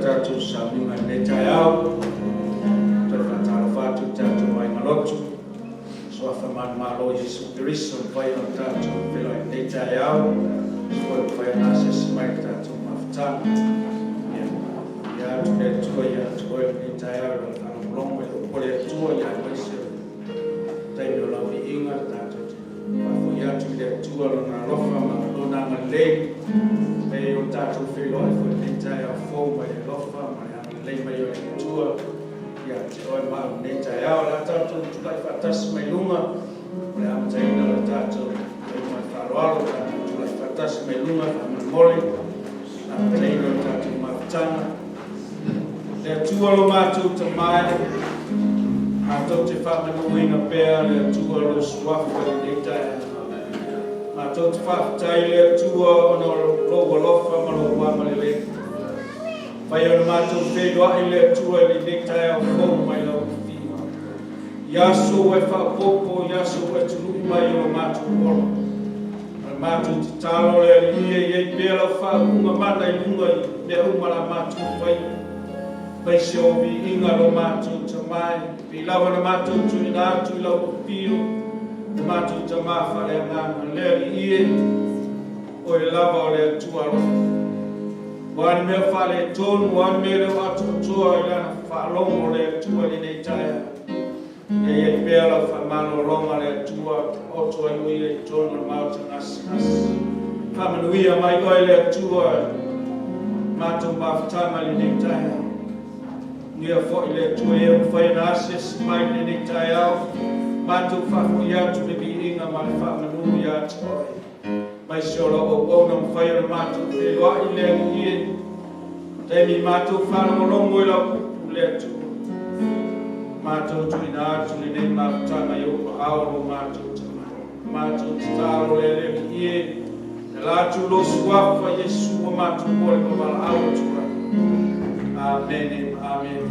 le tatou sauniga i lenei taeao. Toe faatalofa atu i le tatou aiga lotu, suafa manumalo o Iesu Keriso ua mafai ona tatou feiloai i lenei taeao, ua mafai ona asiasi mai i le tatou mafutaga. Ia, faamanuia atu le Atua ia te oe i lenei taeao i lau faalogologo i le upu a le Atua, aemaise o le taimi o lau viiga, tatou te faafoi atu i le Atua Lona alofa ma Lona agalelei, pei o tatou feiloai foi i lenei taeao fou mai le alofa ma le agalelei mai o le Atua ia te oe ma au i lenei taeao. O le a tatou tulai faatasi mai luga o le amataina o le tatou taimi ma le faaaloalo, tatou tulai faatasi mai luga faamolemole, amataina o le tatou mafutaga. Le Atua lo matou Tama e, matou te faamanuina pea le Atua lou suafa i lenei taeao. Matou te faafetai i le Atua ona o lou alofa ma lou agalelei. Fai ona matou feiloai le Atua i lenei taeao fou mai lau afio. I aso ua e faaopoopo, i aso ua e tului mai o lo matou ola. O le matou tatalo le Alii e i ai pea lau faauuga mana i luga i mea uma la matou faia. Aemaise o viiga lo matou Tama e, pei lava na matou tuuina atu i lau afio, le matou Tama faaleagaga. Le Alii e, oe lava o le Atua alofa. Ua a ni mea faaletonu, ua a ni mea le o atoatoa i lana faalogo le Atua i lenei taeao. Ia i ai pea lau faamalologa le Atua, oto ai o ia i totonu o le maota gasegase. Faamanuia mai oe le Atua matou mafutaga i lenei taeao. Manuia foi le Atua e mafai ona asiasi mai i lenei taeao, matou faafoi atu le viiga ma le faamanu ia te oe. Aemaise o lau auauna mafai ona matou feiloai le Alii e, taimi matou faalogologo i lau upu le Atua. Matou tuuina atu lenei mafutaga i ou aao lo matou Tama. Matou tatalo le Alii e, e la atu lo suafa Iesu ua matou ole ma valaau atu ai. Amene, amene.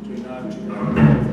Tuuina atu le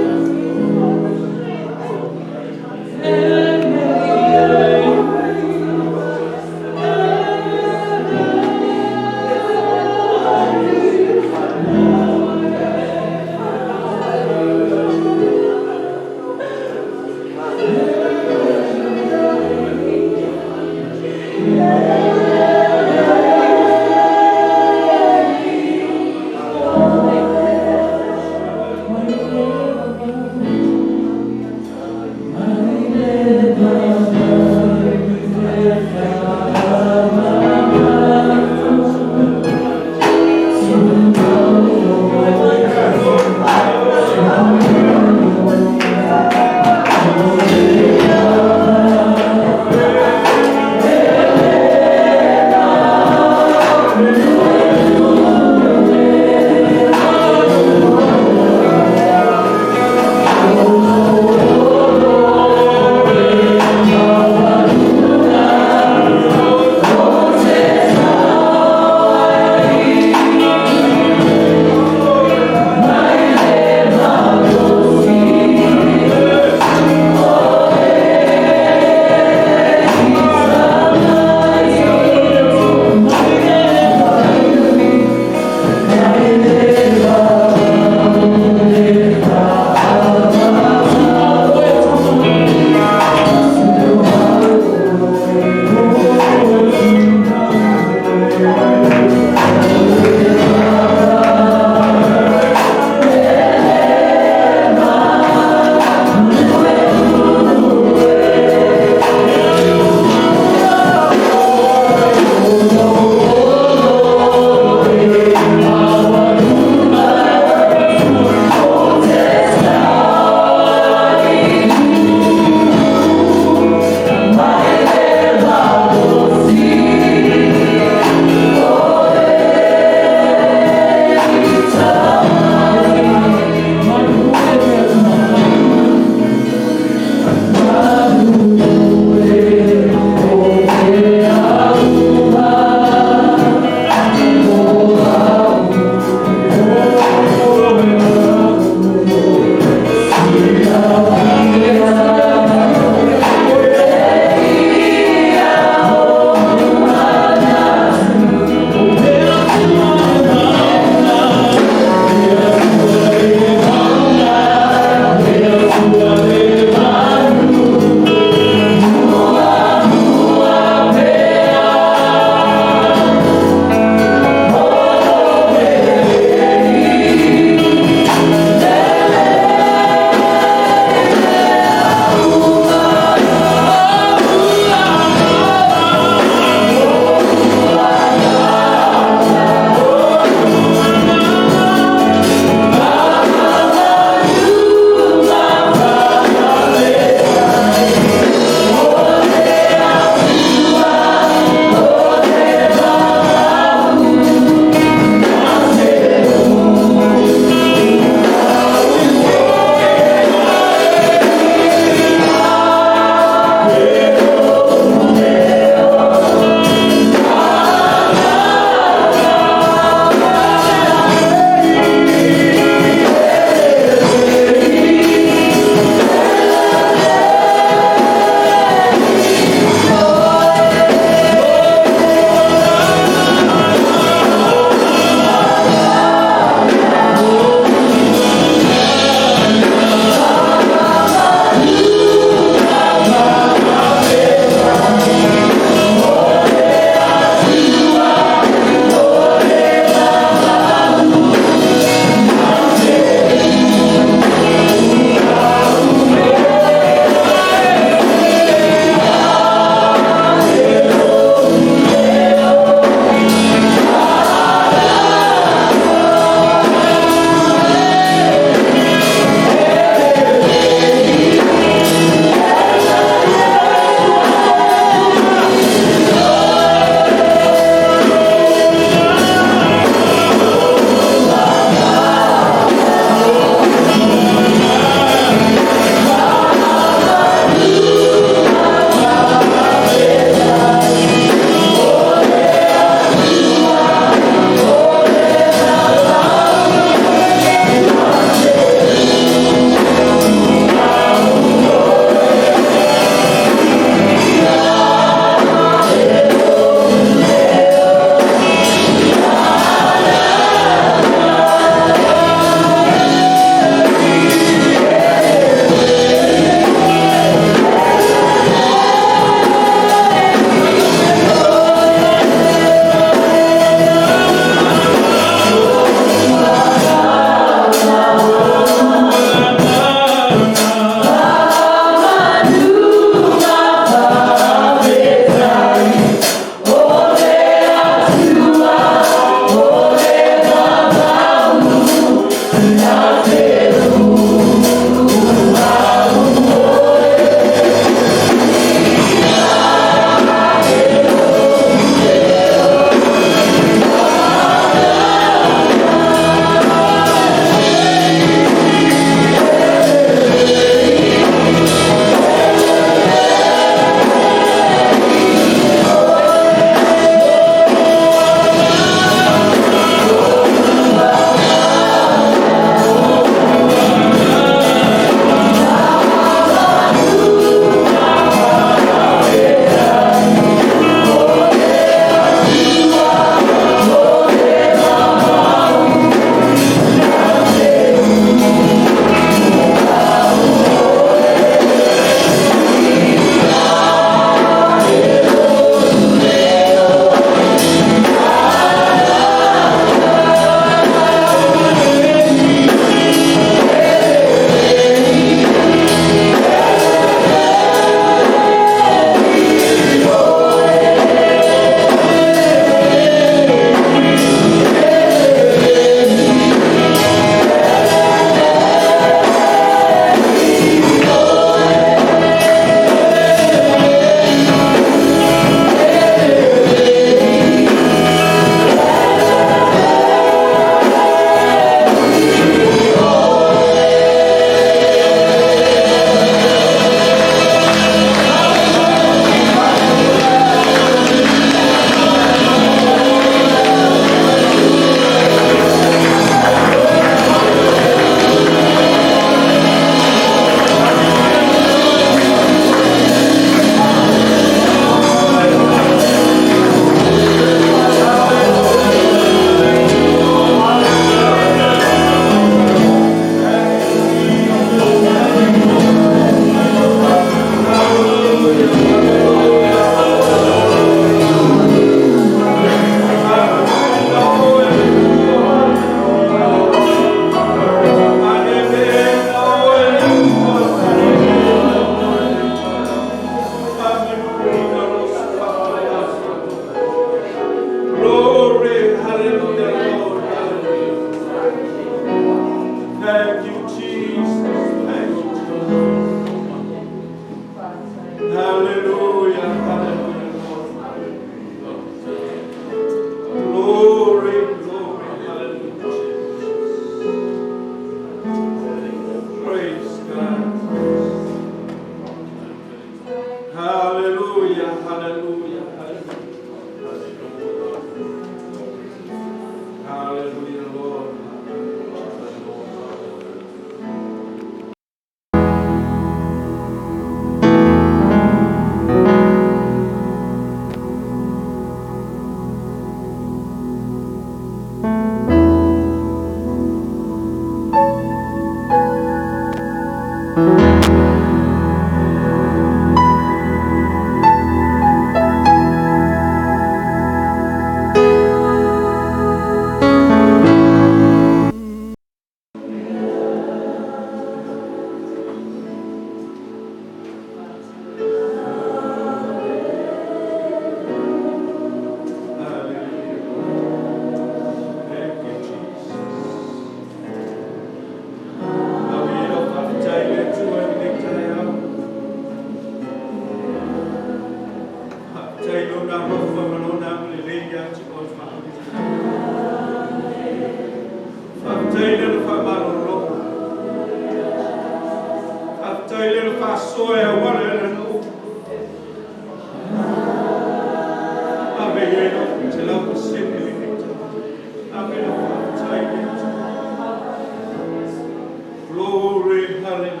Glory, hallelujah.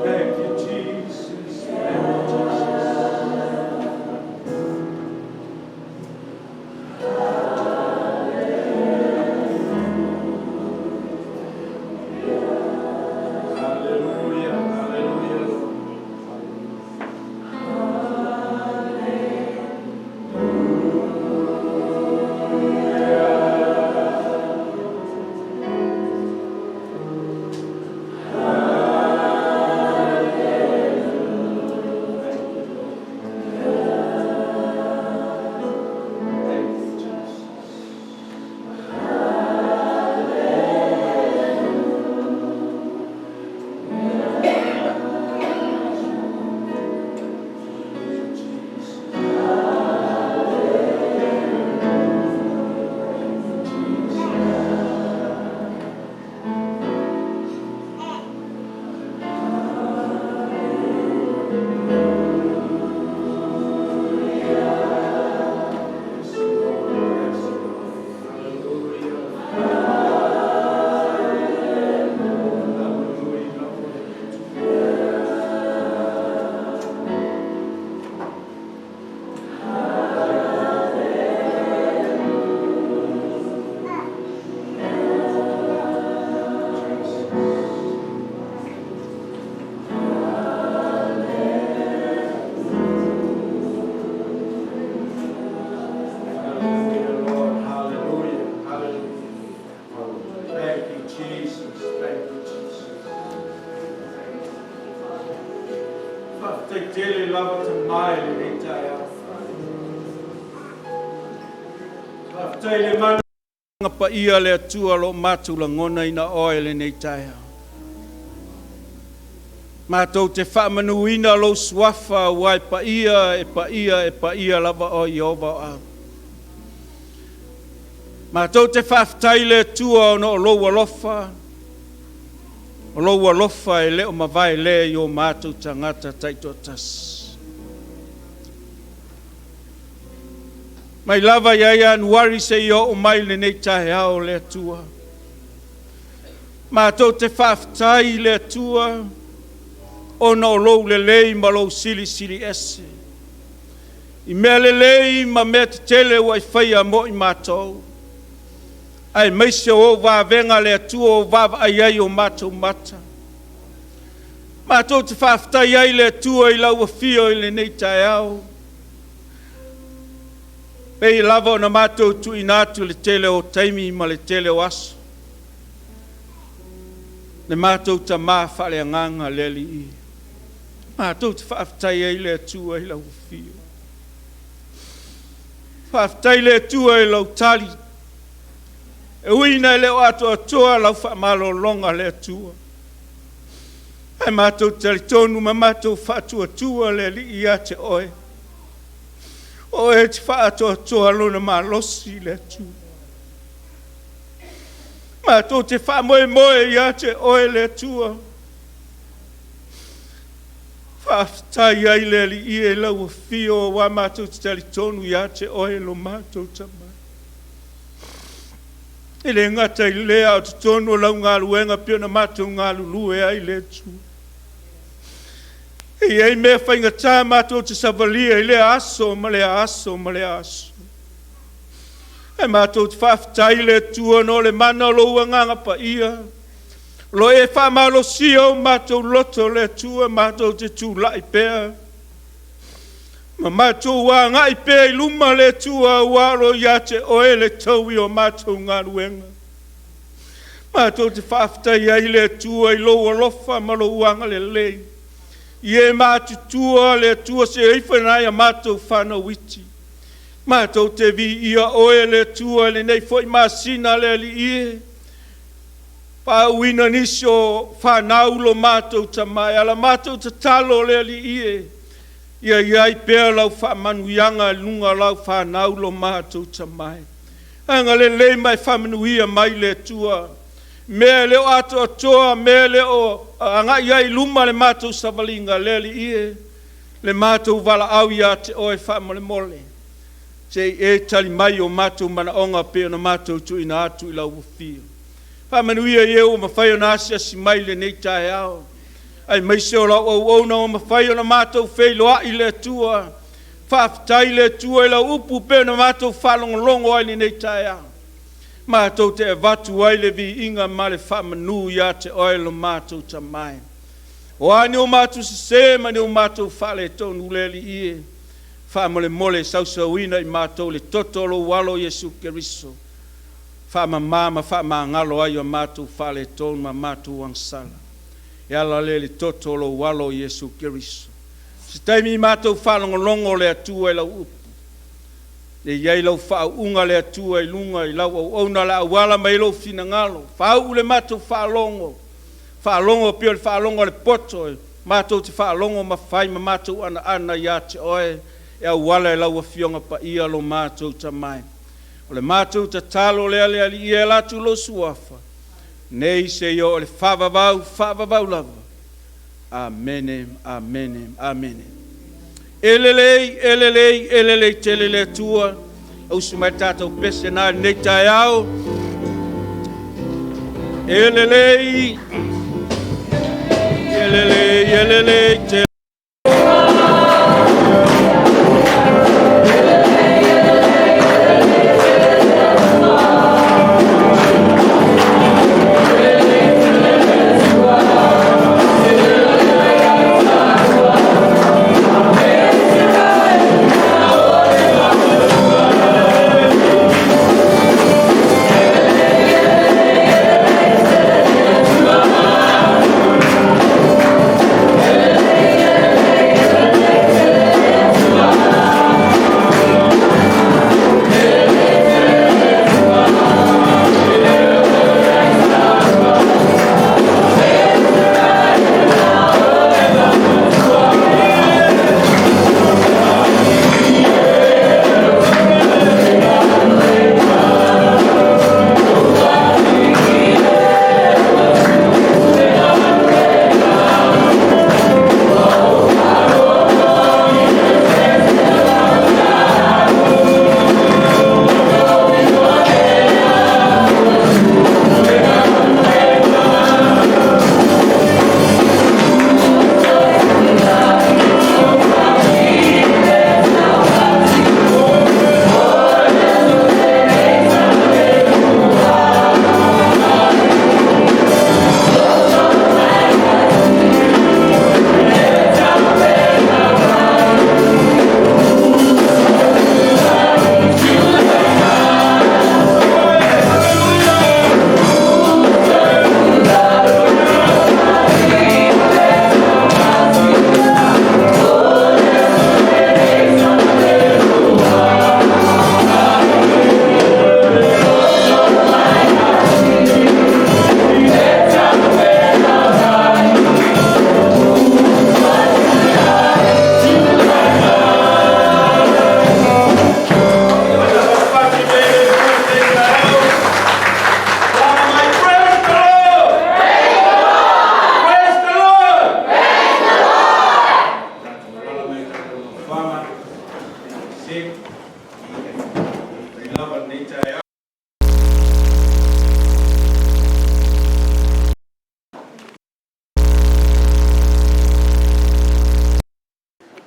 Thank you, Jesus. Thank you, Jesus. Hallelujah, hallelujah, Lord. Thank you, Jesus. Yes, Lord. Yes, Lord. Hallelujah. Hallelujah, Lord. Hallelujah, Lord. Hallelujah. Hallelujah. Thank you, Jesus. Thank you, Jesus. Faafetai tele lava tamā i lenei taeao. Faafetai le mana paia le Atua o lo o matou lagonaina Oe i lenei taeao. Matou te faamanuina Lou Suafa aua e paia, e paia, e paia lava Oe Ieova o Au. Matou te faafetai i le Atua ona o Lou alofa, o Lou alofa e le o mavae lea i o matou tagata taitoatasi. Mai lava ia Ianuari seia oo mai lenei taeao le Atua. Matou te faafetai i le Atua ona o Lou lelei ma Lou silisili ese i mea lelei ma mea tetele ua e faia mo i matou, aemaise o ou vavega le Atua ua vaavaai ai o matou mata. Matou te faafetai ai le Atua i lau afio i lenei taeao. Pei lava ona matou tuuina atu le tele o taimi ma le tele o aso, le matou Tama faaleagaga le Alii. Matou te faafetai ai le Atua i lau afio. Faafetai le Atua i lau tali. E ui ina e le o atoatoa lau faamalologa le Atua. Ae matou te talitonu ma matou faatuatua le Alii ia te Oe. O Oe e te faaatoatoa lona malosi le Atua. Matou te faamoemoe ia te Oe le Atua. Faafetai ai le Alii e i lau afio aua matou te talitonu ia te Oe lo matou Tama. E le gata i lea, a o totonu o lau galuega pei ona matou galulue ai le Atua. E i ai mea faigata matou te savalia i lea aso ma lea aso ma lea aso. Ae matou te faafetai i le Atua ona o le mana o lou Agaga Paia. O lo o e faamalosia o matou loto le Atua matou te tulai pea ma matou agai pea i luma le Atua, aua o lo o ia te Oe le taui o matou galuega. Matou te faafetai ai le Atua i lou alofa ma lou agalelei i e matutua le Atua, se ifo i nai a matou fanau iti. Matou te viia Oe le Atua i lenei foi masina le Alii e, faauuina nisi o fanau lo matou tama e ala matou tatalo le Alii e, ia i ai pea lau faamanuiaga i luga o lau fanau lo matou tama e. Agalelei ma e faamanuia mai le Atua, mea e le o atoatoa, mea e le o agai ai i luma le matou savaliga, le Alii e, le matou valaau ia te Oe faamolemole, se i e tali mai i o matou manaoga pei ona matou tuuina atu i lau Afio. Faamanuia i e ua mafai ona asiasi mai i lenei taeao, aemaise o lau auauna ua mafai ona matou feiloai le Atua. Faafetai le Atua i lau upu pei ona matou faalogologo ai i lenei taeao. Matou te avatu ai le viiga ma le faamanu ia te Oe lo matou Tama e. O a ni o matou sese ma ni o matou faaletonu le Alii e, faamolemole sausauina i matou le toto o lou Alo Iesu Keriso, faamama ma faamagalo ai o matou faaletonu ma matou agasala, e ala lea i le toto o lou Alo Iesu Keriso. Se taimi matou faalogologo le Atua i lau upu, e i ai lau faauuga le Atua i luga i lau auauna le auala mai lou finagalo, faauu le matou faalogo, faalogo pei o le faalogo a le poto, e matou te faalogo ma fai ma matou anaana ia te Oe e auala i lau Afioga Paia lo matou Tama e. O le matou tatalo lea le Alii e ala atu i lou Suafa, nei seia oo i le faavavau, faavavau lava. Amene, amene, amene. E lelei, e lelei, e lelei tele le Atua. Ausi mai tatou pese na i lenei taeao. E lelei, e lelei, e lelei tele.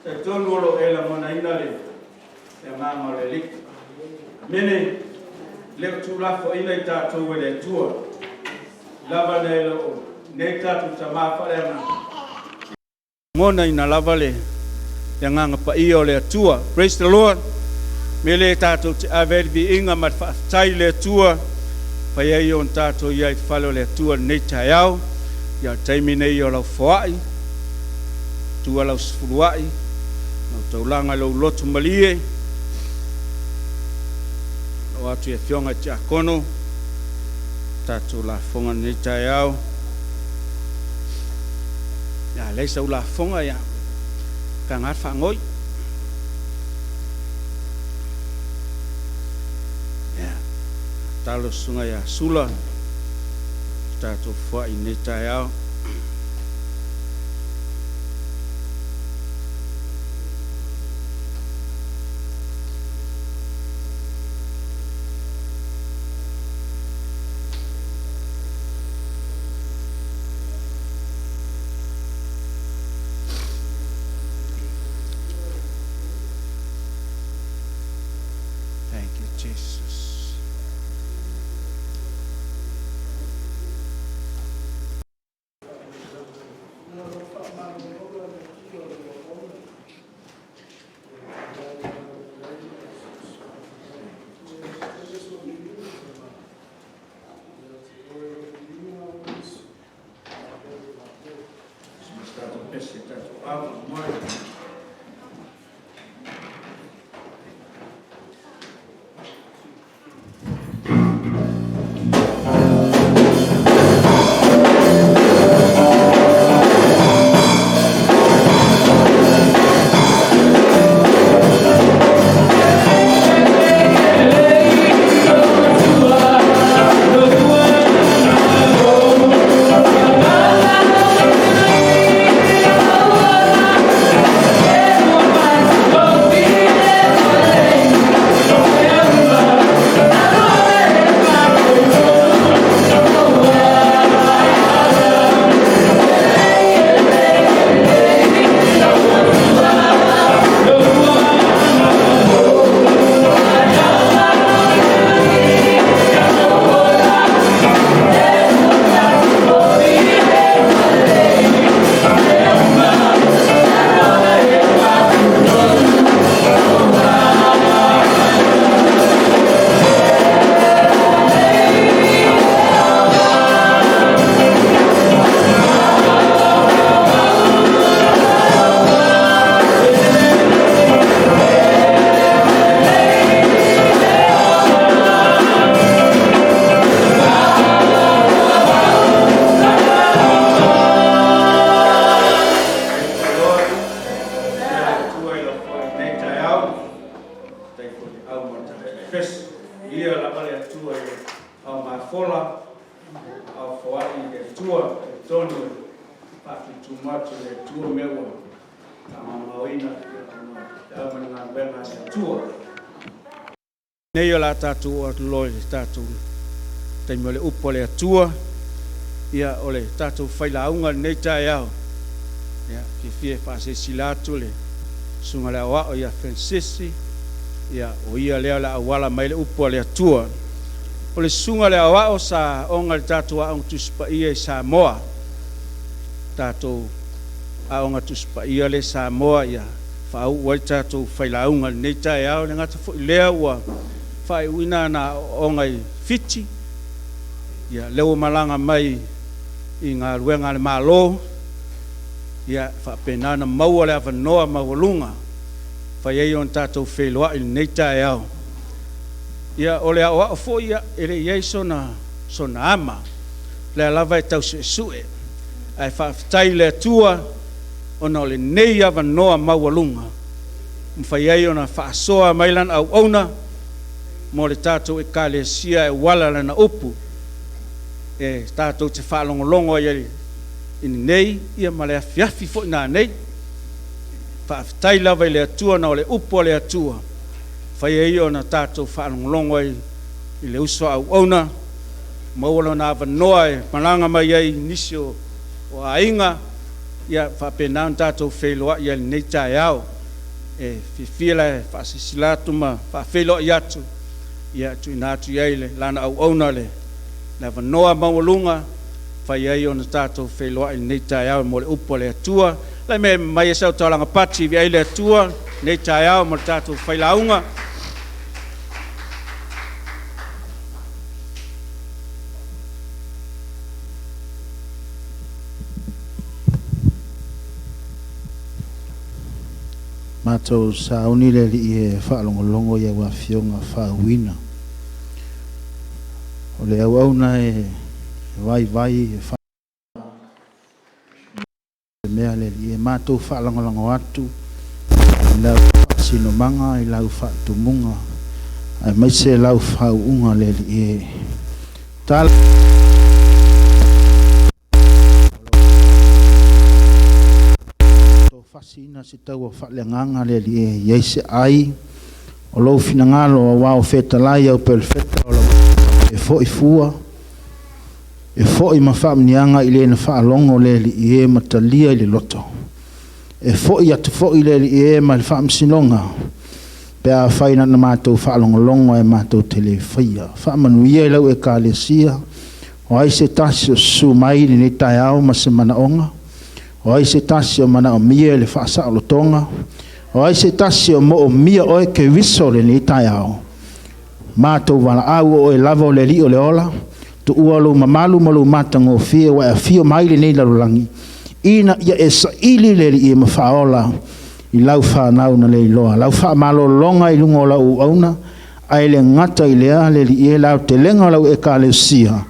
Talitonu o lo o e lagonaina le agaga o le Alii. Mene, le o tuulafoaina i tatou e le Atua. Lava na e le o Nei tatou Tama faaleagaga. Lagona lava le Agaga Paia o le Atua. Praise the Lord. Me le tatou te ave ai le viiga ma le faafetai i le Atua, fai ai ona tatou i ai i le fale o le Atua i lenei taeao. Ia, o le taimi nei o lau foai, tua lau sefuluai, lau taulaga i lou loto malie, oo atu i afioga i Tiakono, tatou lafoga i lenei taeao. Ia, a leai sau lafoga, ia, taga le faanoi. Ia, tatalo le susuga ia Sula, tatou foai i lenei taeao. Thank you, Jesus. Tatou pese tatou ava mai. Praise the Lord. Atua i lau foai i lenei taeao. Faafetai foi i le au ma le tatou pese. Ia lava le Atua i le ao mafola, ao foai i le Atua, talitonu e faatutumu atu i le Atua mea ua faamaomaoina ona o le au ma le galuega a le Atua. Nei o le a tatou oo atu loa i le tatou taimi o le upu a le Atua. Ia, o le tatou failauga i lenei taeao, ia, fiafia e faasilasila atu le Susuga i le Aoao ia Francisi, ia, o ia lea o le a auala mai le upu a le Atua. O le Susuga i le Aoao sa aoga i le tatou Aoga Tusi Paia i Samoa, tatou Aoga Tusi Paia lea i Samoa, ia, faauu ai le tatou failauga i lenei taeao. E le gata foi i lea ua faaiuina ana aoaoga i Fiti, ia, lea ua malaga mai i galuega a le Malo, ia, faapena ona maua le avanoa maualuga e fai ai ona tatou feiloai i lenei taeao. Ia, o le aoao foi, ia, e le i i ai sona, sona ama, o lea lava e tau suesue, ae faafetai i le Atua ona o lenei avanoa maualuga ua mafai ai ona faasoa mai lana auauna mo le tatou Ekalesia e auala lana upu e tatou te faalogologo ai i lenei ia ma le afiafi foi nanei. Faafetai lava i le Atua ona o le upu a le Atua mafai ai ona tatou faalogologo ai i le uso a auauna, maua lona avanoa e malaga mai ai i nisi o aiga, ia faapena ona tatou feiloai ai i lenei taeao. E fiafia la e faasilasila atu ma faafeiloai atu, ia tuuina atu i ai lana auauna le avanoa maualuga mafai ai ona tatou feiloai i lenei taeao mo le upu a le Atua. Lai me mai e sau taulaga pati vi ai le Atua lenei taeao mo le tatou failauga. Matou sauni le Alii e faalogologo i au afioga faauuina. O le auauna e vaivai e mea le Alii e matou faalagolago atu i lau faasinomaga, i lau faatumuga, aemaise lau faauuga le Alii e. Tala fasiina se taua faaleagaga le Alii e i ai se ai o lou finagalo, aua o fetalai au perofeta o lau e foi fua, e foi ma faamuniaga i le na faalogo le Alii e ma talia i le loto. E foi atu foi le Alii e ma le faamasinoga, pe a fai na matou faalogologo ae matou te le faia. Faamanuia i lau Ekalesia, o ai se tasi o susu mai i lenei taeao ma se manaoga, o ai se tasi o manaomia i le faasaolotoga, o ai se tasi o moomia oe Keriso lenei taeao. Matou valaau o oe lava o le Alii o le ola, tuua lou mamalu ma lou matagofie ua e afio mai lenei lalolagi, ina ia e saili le Alii e ma faaola i lau fanau na leiloa. Lau faamalologa i luga o lau auauna, ae le gata i lea le Alii e, le aotelega o lau Ekalesia,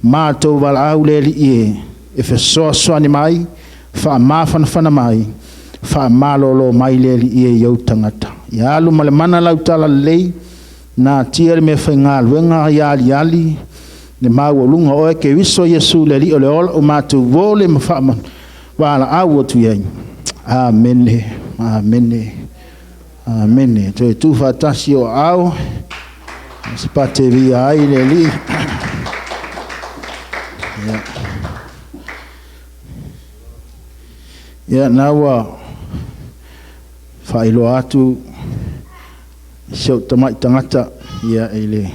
matou valaau le Alii e fesoasoani mai, faamafanafana mai, faamalolo mai le Alii e i ou tagata. Ia alu ma le mana lau talalelei, natia le mea faigaluega ia aliali le maualuga o oe Keriso Iesu le Alii o le ola, o matou uo le ma faavalaau atu i ai. Amene, amene, amene. Toe tuufaatasi o aao, se pate via ai le Alii. Ia, na ua faailoa atu si ou tamai tagata ia i le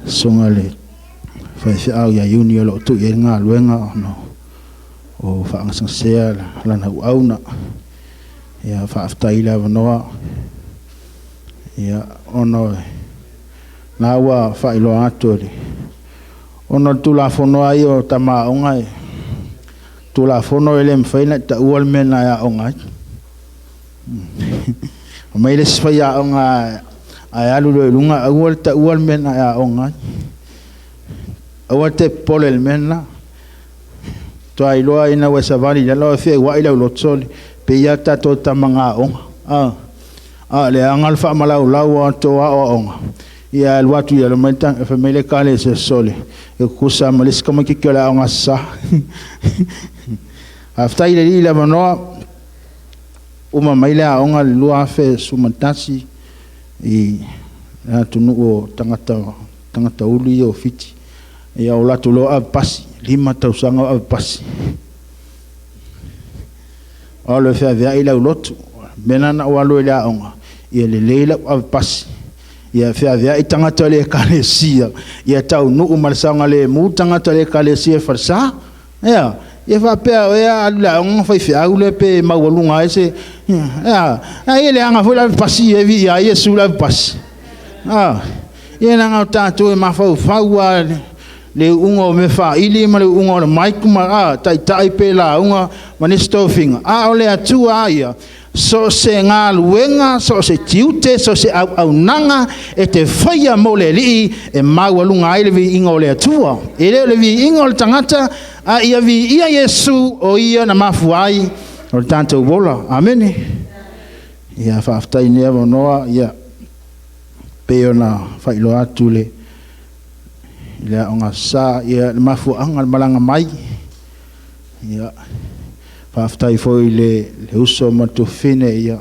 susuga le faifeau ia Iuni o lo o tuu i ai le galuega ona o faagasegasea lana auauna. Ia, faafetai i le avanoa. Ia, ona na ua faailoa atu le ona o le Tulafono lava ia o tama aoga e Tulafono e le mafai ona e taua le mea na e aoga ai. Aumai le isi faiaoga ae alu loa i luga, aua le taua le mea na e aoga ai. Aua te popole i le mea lena. Toa iloa ina ua e savali i lalo e feauai lau loto sole, pe ia tatou tama na aoga. A le aga le faamalaulau a to aoaoga, ia alu atu i lalo mai fai mai le ekalesia sole, e kukusa ma le isi tamaitiiti o le aoga Aso Sa. Faafetai i le Alii i le avanoa. Uma mai le aoga i le 2011 i le atunuu o tagata, tagata ulu ia o Fiti. Ia o latou loa ave pasi, 5 tausaga o ave pasi. O alu e feaveai lau lotu. Mea lena na ou alu ai i le aoga, ia lelei lau ave pasi. Ia feaveai tagata o le ekalesia, ia taunuu ma le saogalemu tagata o le ekalesia e falesa. Ia, ia faapea o ea alu i le aoga faifeau lea pe maualuga ai se... Ia, ai e leaga foi le ave pasi e viia ai Iesu le ave pasi. Ia leaga o tatou e mafaufau lava le uuga o mea faili ma le uuga o le mic ma taitai pe lauga ma nisi tofiga, a o le Atua lava ia, so o se galuega, so o se tiute, so o se auaunaga e te faia mo le Alii e maualuga ai le viiga o le Atua. E le o le viiga o le tagata, a ia viia Iesu o ia na mafua ai o le tatou ola. Amene. Ia faafetai i lenei avanoa, ia pei ona faailoa atu le i le aoga Aso Sa, ia le mafuaaga le malaga mai. Ia faafetai foi i le uso ma le tuafafine, ia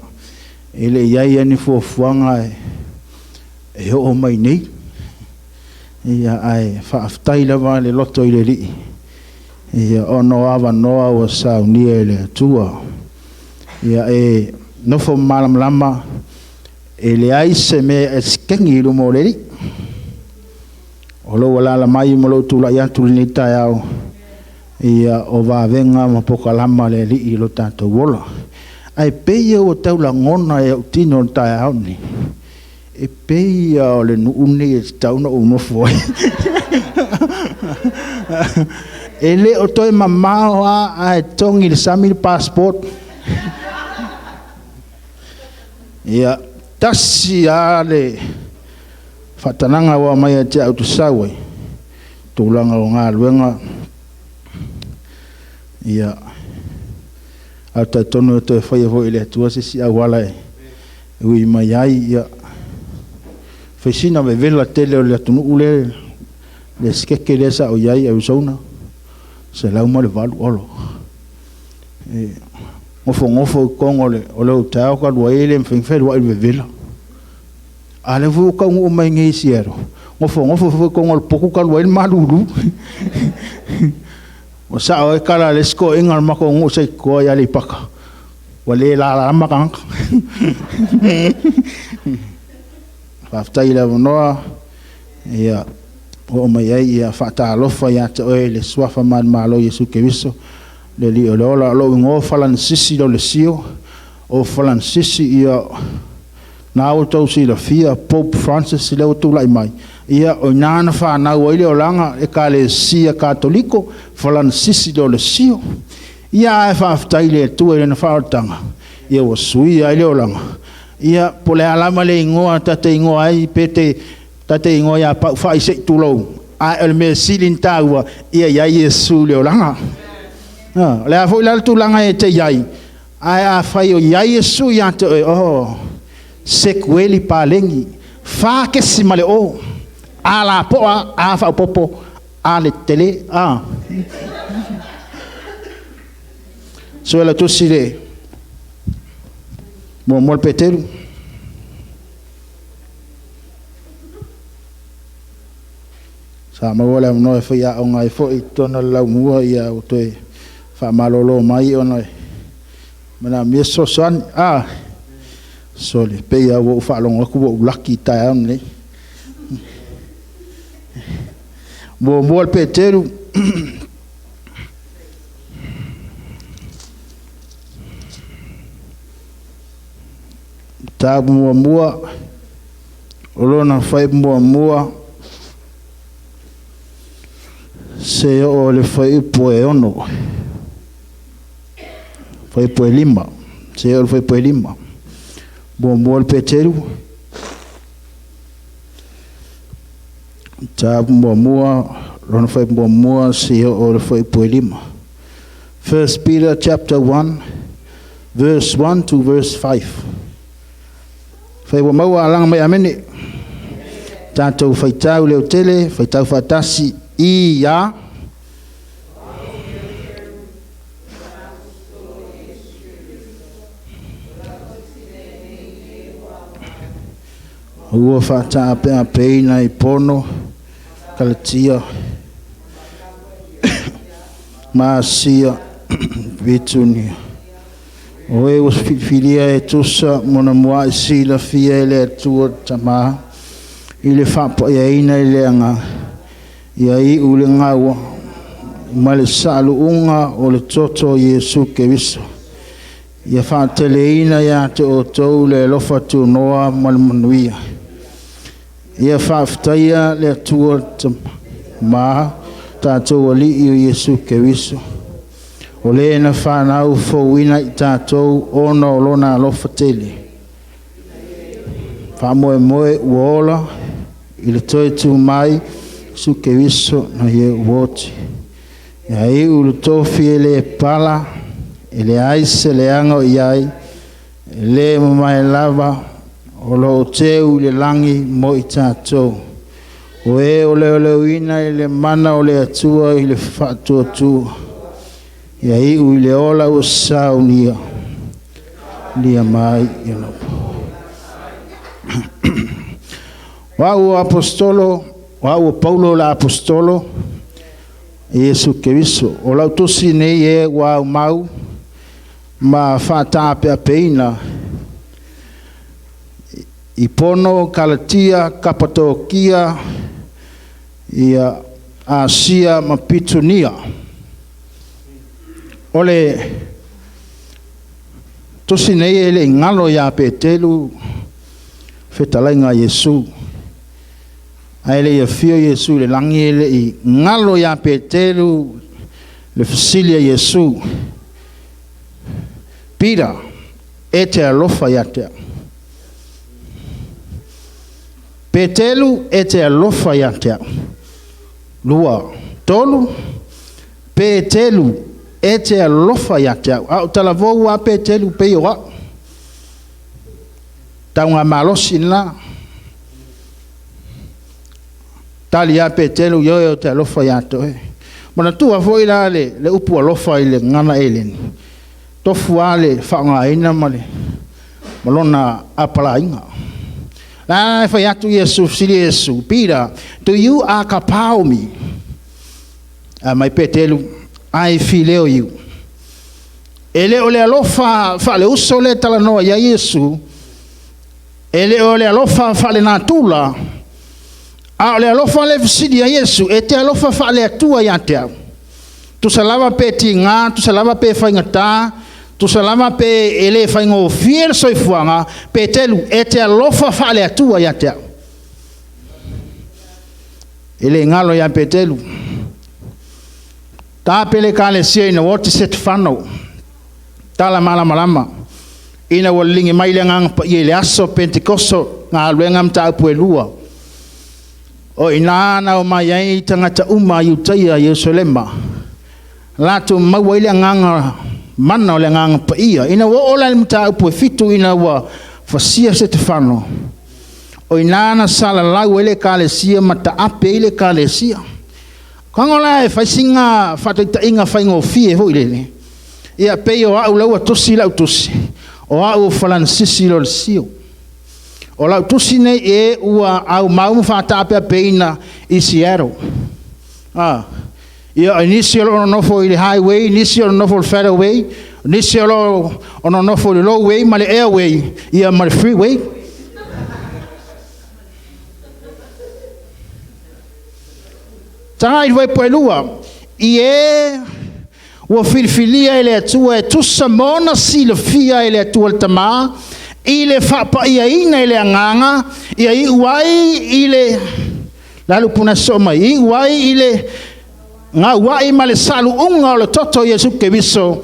e le i ai ni fuafuaga e oo mai nei. Ia ae faafetai lava le loto i le Alii, ia ona o avanoa ua saunia e le Atua. Ia e nofo malamalama, e leai se mea e sekegi i luma o le Alii. O lou alaala mai ma lou tulai atu i lenei taeao, Ia o vavega ma pokalama le Alii i lo tatou ola. Ae pei ia ua tau lagona e ou tino o le taeao lenei, e pei ia o le nuu lenei e tatau ona ou nofo ai. E le o toe mamao lava ae togi i le sami le passport. Ia, tasi lava le faatanaga ua aumai ia te au ou te sau ai, tulaga o galuega, ia, ae ou te talitonu e toe faia foi e le Atua se isi auala e ui mai ai, ia, fai sina vevela tele o le atunuu lea, le sikeke lea sa ou i ai i Arizona, 108 olo. E nofonofo i totonu o le hotel talu ai e le mafai ona fealuai i le vevela. A o lea foi ua taunuu mai nei i Seattle, nofonofo foi i totonu o le potu talu ai le malulu. Ua sao ai le tala a le isi toeaina o le matou nuu sa i tua i Aleipata, ua le lalama tagata. Faafetai i le avanoa, ia, oo mai ai, ia faatalofa ia te oe i le Suafa manumalo o Iesu Keriso, le Alii o le ola. O lou igoa o Falanisisi Lolesio, o Falanisisi, ia, na ua outou silafia Pope Francis lea ua tulai mai, ia, o i ina na fanau ai le olaga Ekalesia Katoliko, Falanisisi Lolesio. Ia, ae faafetai i le Atua i Lana faaolataga, ia ua suia ai le olaga. Ia, po o le a lava le igoa ta te igoa ai, pe te ta te igoa ia Paufai se i tulou, ae o le mea sili ona taua, ia i ai Iesu i le olaga. O le a foi la le tulaga e te i ai, ae afai o i ai Iesu ia te oe, oh, sekueli paleni, 4.0, A lapoa, A faaopoopo, A le tele, a. Suelautusi le muamua le Peteru. Sa maua le avanoa e faiaoga ai foi i totonu o le laumua, ia ua toe faamalolo mai ona e manaomia se fesoasoani. Ah, sole, pei lava ua ou faalogo atu ua ou laki i le taeao lenei. Muamua le Peteru. Mataupu muamua, o lona fuaiupu muamua seia oo i le fuaiupu e 6, fuaiupu e 5, seia oo i le fuaiupu e 5. Muamua le Peteru, mataupu muamua, lona fuaiupu muamua seia oo i le fuaiupu e 5. 1 Peter chapter 1 verse 1 to verse 5. Fai ua maua alaga mai amene. Tatou faitau leotele, faitau faatasi i a. Ua faataapeapeina i Pono, Kalatia, ma Asia, Bitunia. O e ua filifilia e tusa mo na mua'i silafia e le Atua Tamā i le faapa'iaina i le Agaga, ia i'u le gaua ma le sa'alu'uga o le toto o Iesu Keriso. Ia faateleina iā te outou le alofa tunoa ma le manuia. Ia faafetaia le Atua Tamā, tatou Alii o Iesu Keriso, o le na fanau fouina i tatou ona o lona alofa tele. Faamoemoe ua ola i le toe tu mai Iesu Keriso na ia ua oti. Ia iu le tofi e le pala, e leai se leaga o i ai, e le mamae lava, o lo o teu i le lagi mo i tatou. O e o leoleoina i le mana o le Atua i le faatuatua, ia iu i le ola ua saunia, lia mai i ona O au o apostolo, o au o Paulo le apostolo, Iesu Keriso. O lau tusi nei e ua aumau ma faataapeapeina i Pono, Kalatia, Kapatokia, ia Asia ma Pitunia. O le tusi nei e le'i galo iā Petelu fetalaiga a Iesu, ae le'i afio Iesu i le lagi e le'i galo iā Petelu le fesili a Iesu, Pita, e te alofa ia te au? Petelu, e te alofa ia te au? Lua, tolu, Petelu, e te alofa ia te au? A o talavou a Petelu pei o au. Taugamalosi lena. Tali ia Petelu, ioe ou te alofa ia te oe. Manatua foi la le upu alofa i le gagana Eleni, tofu lava le faaaogaina ma le ma lona apalaiga. La e fai atu Iesu, fesili Iesu, Peter, do you agapao me? Ae mai Petelu, I phileo you. E le o le alofa faaleuso lea e talanoa i ai Iesu, e le o le alofa faalenatura, a o le alofa lea e fesili ai Iesu, e te alofa faale-Atua ia te au? Tusa lava pe tiga, tusa lava pe faigata, tusa lava pe e le faigofie le soifuaga, Petelu, e te alofa faale-Atua ia te au? E le galo ia Petelu. Tape le Ekalesia ina ua oti Setefano, tala malamalama, ina ua liligi mai le Agaga Paia i le aso Pentekoso, galuega mataupu e lua. O i ina na omai ai tagata uma a Iutaia i Ierusalema, latou maua ai le agaga mana o le Agaga Paia. Ina ua oo la i le mataupu e fitu ina ua fasia Setefano, o i ina na salalau ai le Ekalesia ma taape ai le Ekalesia. Tago la e fai sina faataitaiga faigofie foi lele, ia pei o au la ua tusi lau tusi, o au o Falanisisi Lolesio. O lau tusi nei e ua aumau ma faataapeapeina i Seattle. Ia, o nisi o lo o nonofo i le highway, nisi o lo o nonofo i le fairway, nisi o lo o nonofo i le low way ma le airway, ia ma le freeway. Taga i le fuaiupu 2, i e ua filifilia e le Atua e tusa ma ona silafia e le Atua le Tamā i le faapaiaina i le Agaga, ia iu ai i le le upu na sosoo mai, iu ai i le gauai ma le saluuga o le toto o Iesu Keriso,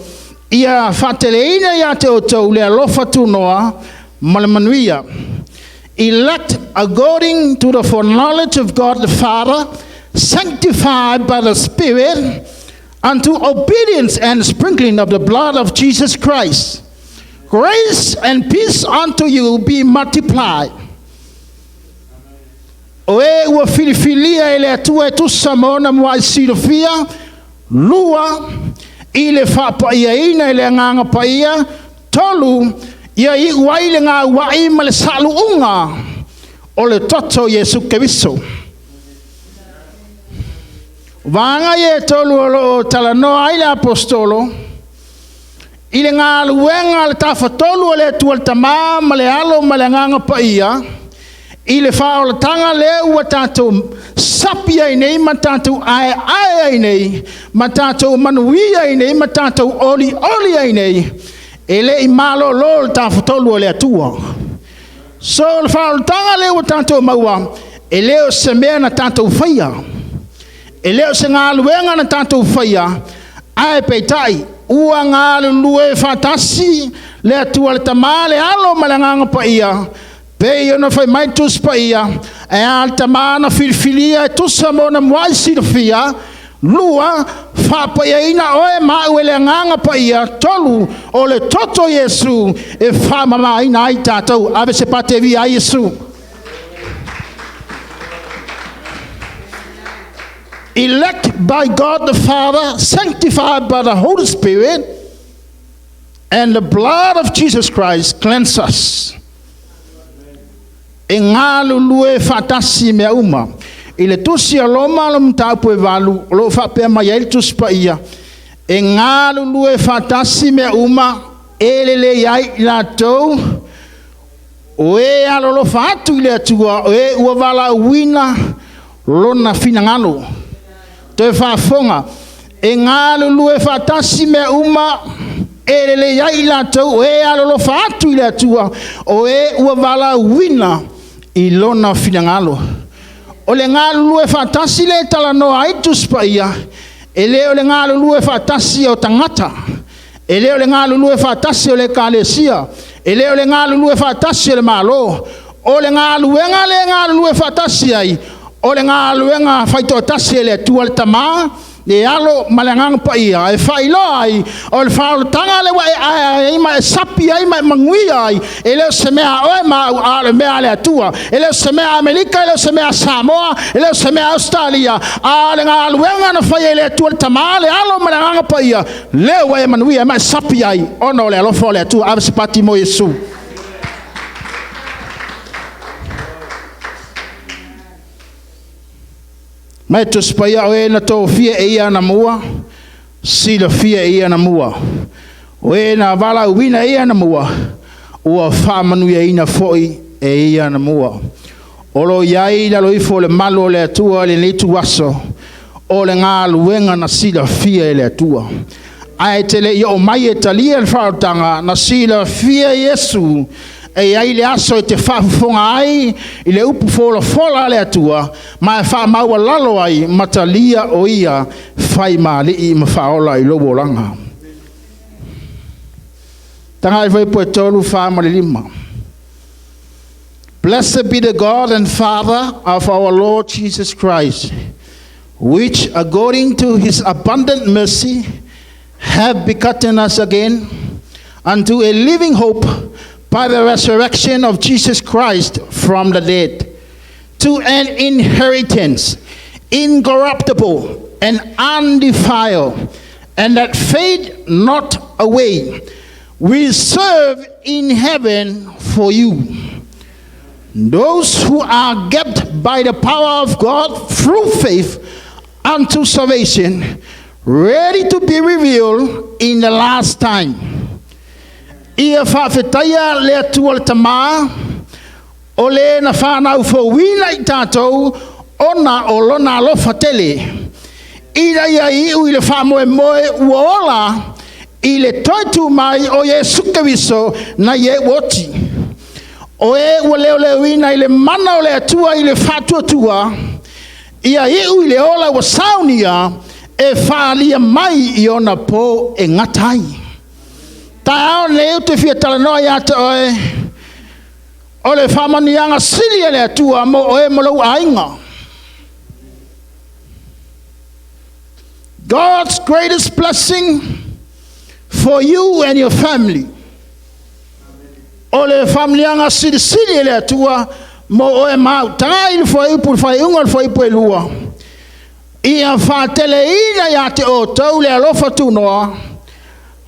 ia faateleina ia te outou le alofa tunoa ma le manuia. Elect according to the foreknowledge of God the Father, sanctified by the Spirit, unto obedience and sprinkling of the blood of Jesus Christ. Grace and peace unto you be multiplied. O e ua filifilia e le Atua e tusa ma ona mua'i silafia, lua, i le faapaiaina e le Agaga Paia, tolu, ia iu ai le gaua'i ma le saluuga o le toto o Iesu Keriso. Vaega ia e tolu o lo o talanoa ai le Aposetolo i le galuega a le Tafatolu o le Atua le Tamā ma le Alo ma le Agaga Paia i le faaolataga lea ua tatou sapi ai nei ma tatou aeae ai nei ma tatou manuia ai nei ma tatou olioli ai nei, e le i malolo le Tafatolu o le Atua. So o le faaolataga lea ua tatou maua, e le o se mea na tatou faia, e le o se galuega na tatou faia, ae peitai ua galulue faatasi le Atua le Tamā, le Alo ma le Agaga Paia, pei ona fai mai le Tusi Paia, e a le Tamā na filifilia e tusa ma ona muai silafia, lua, faapaiaina oe ma au e le Agaga Paia, tolu, o le toto o Iesu e faamamaina ai tatou. Ave se pate via ai Iesu. Elect by God the Father, sanctified by the Holy Spirit, and the blood of Jesus Christ cleanse us. E galulue faatasi mea uma. I le tusi a Roma le mataupu e 8, o lo o faapea mai ai le Tusi Paia, e galulue faatasi mea uma e lelei ai i latou o e alolofa atu i le Atua, o e ua valaauina lona finagalo. Toe faafofoga, E galulue faatasi mea uma e lelei ai i latou o e alolofa atu i le Atua, o e ua valaauina i lona finagalo. O le galulue faatasi le talanoa ai Tusi Paia, e le o le galulue faatasi o tagata, e le o le galulue faatasi o le ekalesia, e le o le galulue faatasi o le Malo. O le galuega le galulue faatasi ai, o le galuega faitoatasi e le Atua le Tama, le Alo ma le Agaga Paia, e faailoa ai o le faaolataga le ua e ae ai ma e sapi ai ma e manuia ai, e le o se mea a oe ma au, a o le mea a le Atua. E le o se mea a Amerika, e le o se mea a Samoa, e le o se mea a Ausetalia, a o le galuega na faia e le Atua le Tama, le Alo ma le Agaga Paia, lea ua e manuia ma e sapi ai, ona o le alofa o le Atua. Ave se pati mo Iesu. Ma e Tusi Paia, o e na tofia e ia anamua, silafia e ia anamua. O e na valaauina e ia anamua, ua faamanuiaina foi e ia anamua. O lo o i ai i lalo ifo o le malu o le Atua i lenei ituaso, o le galuega na silafia e le Atua. Ae te le i oo mai e talia le faaolataga, na silafia Iesu e i ai le aso e te faafofoga ai i le upu folafola a le Atua, ma e faamaualalo ai ma talia o ia faimaali'i ma faaola i lou olaga. Tagai fuaiupu e 3, 4 ma le 5. Blessed be the God and Father of our Lord Jesus Christ, which according to his abundant mercy have begotten us again unto a living hope by the resurrection of Jesus Christ from the dead, to an inheritance incorruptible and undefiled, and that fade not away, reserved in heaven for you, those who are kept by the power of God through faith unto salvation, ready to be revealed in the last time. Ia faafetaia le Atua le Tamā, o le na fanau fouina i tatou ona o lona alofa tele. Ina ia iu i le faamoemoe ua ola i le toe tu mai o Iesu Keriso nai e ua oti. O e ua leoleoina i le mana o le Atua i le faatuatua, ia iu i le ola ua saunia e faaalia mai i ona po e gata ai. Taeao lenei ou te fia talanoa ia te oe, o le faamanuiaga sili a le Atua mo oe ma lou aiga. God's greatest blessing for you and your family. O le faamanuiaga silisili e le Atua mo oe ma au. Tagai i le fuaiupu, le faaiuga o le fuaiupu e 2. Ia faateleina ia te outou le alofa tunoa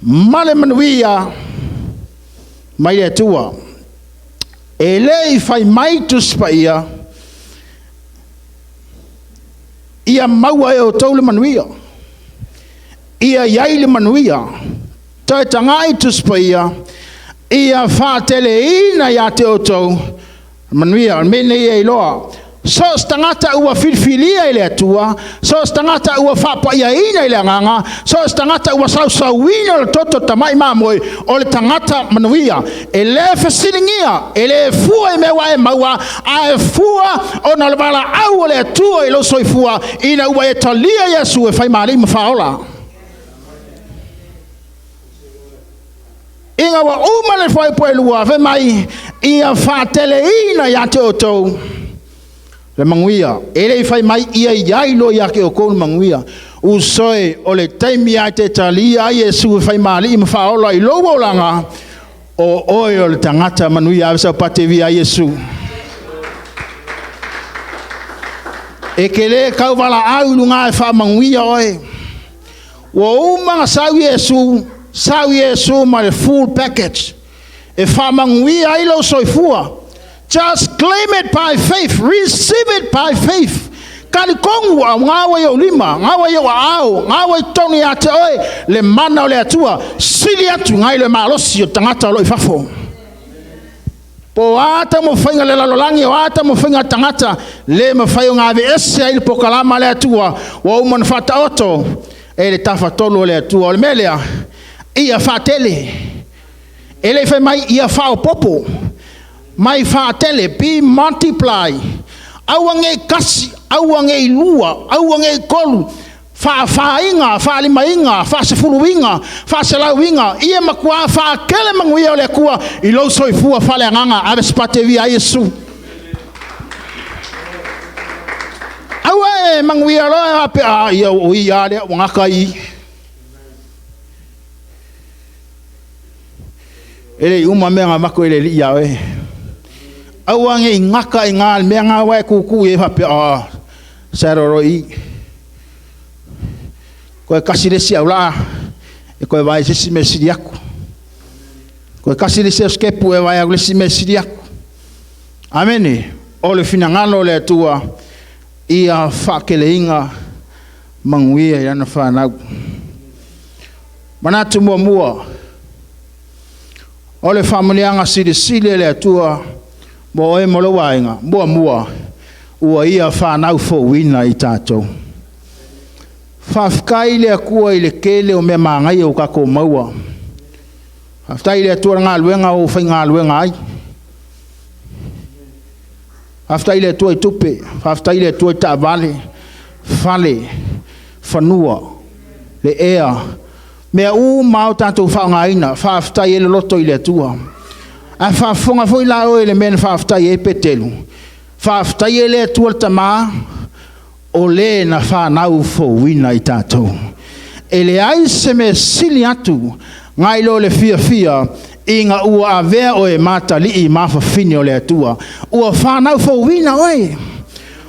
ma le manuia mai le Atua. E le i fai mai Tusi Paia, ia maua e outou le manuia, ia i ai le manuia. Toe tagai Tusi Paia, ia faateleina ia te outou manuia. O le mea nei e iloa, so o se tagata ua filifilia i le Atua, so o se tagata ua faapaiaina i le agaga, so o se tagata ua sausauina o le toto tamai mamoe, o le tagata manuia. E le fesiligia, e le fua i mea ua e maua, a e fua ona o le valaau o le Atua i lou soifua, ina ua e talia Iesu e faimaali'i ma faaola. Ina ua uma le fuaiupu e 2, fai mai, ia faateleina ia te outou le manuia. E le i fai mai ia i ai loa ia te outou le manuia. Usoe, o le taimi a te talia ai Iesu e faimaali'i ma faaola i lou olaga, o oe o le tagata manuia. Ave sau pate via Iesu. E ke le kauvalaau i luga e faamanuia oe. Ua uma na sau Iesu, sau Iesu ma le full package. E faamanuia ai lou soifua. Just claim it by faith. Receive it by faith. Talitonu au ngaua i ou lima, ngaua i ou aao, ngaua i totonu ia te oe, le mana o le Atua, sili atu nai le malosi o tagata o lo o i fafo. Po o a taumafaiga le lalolagi, o a taumafaiga a tagata, le mafai ona aveese ai le pokalama a le Atua, ua uma ona faataoto. e le Tafatolu o le Atua. O le mea lea, ia faatele. E le fai mai ia faaopoopo, mai faatele, be multiply. Aua nei kasi, aua nei lua, aua nei tolu, faafāiga, faalimaiga, faasefuluiga, faaselauiga, ia matua faatele manuia o le Atua i lou soifua faaleagaga. Ave se pate via ai Iesu. Aua e manuia loa e pe a ia o ia lea ua gata i. E le uma mea ngā mako e le li ia oe. Aua nge i ngaka i ngā mea ngā wae kuku i e faapea a saroro i. Koe kasi le si au laa, e koe vai se si me siri aku. Koe kasi le si au skepu e vai au le si me siri aku. Amene, o le finagalo o le Atua, ia faakeleiga manuia i ana fanau. Manatu muamua, o le faamanuiaga silisili e le Atua mo oe mo lou aiga, muamua, ua ia fanau fouina i tatou. Faafetai i le Atua i le tele o mea magaia o tatou maua. Faafetai i le Atua i le galuega o faigaluega ai. Faafetai i le Atua i tupe, faafetai i le Atua i taavale, fale, fanua, le ea, mea uma o tatou faaaogaina, faafetai ai le loto i le Atua. Ae faafofoga foi la oe i le mea na faafetai ai Petelu, faafetai e le Atua le Tama, o le na fanau fouina i tatou. E leai se mea sili atu nai lo le fiafia ina ua avea oe matalii mafafine o le Atua. Ua fanau fouina oe.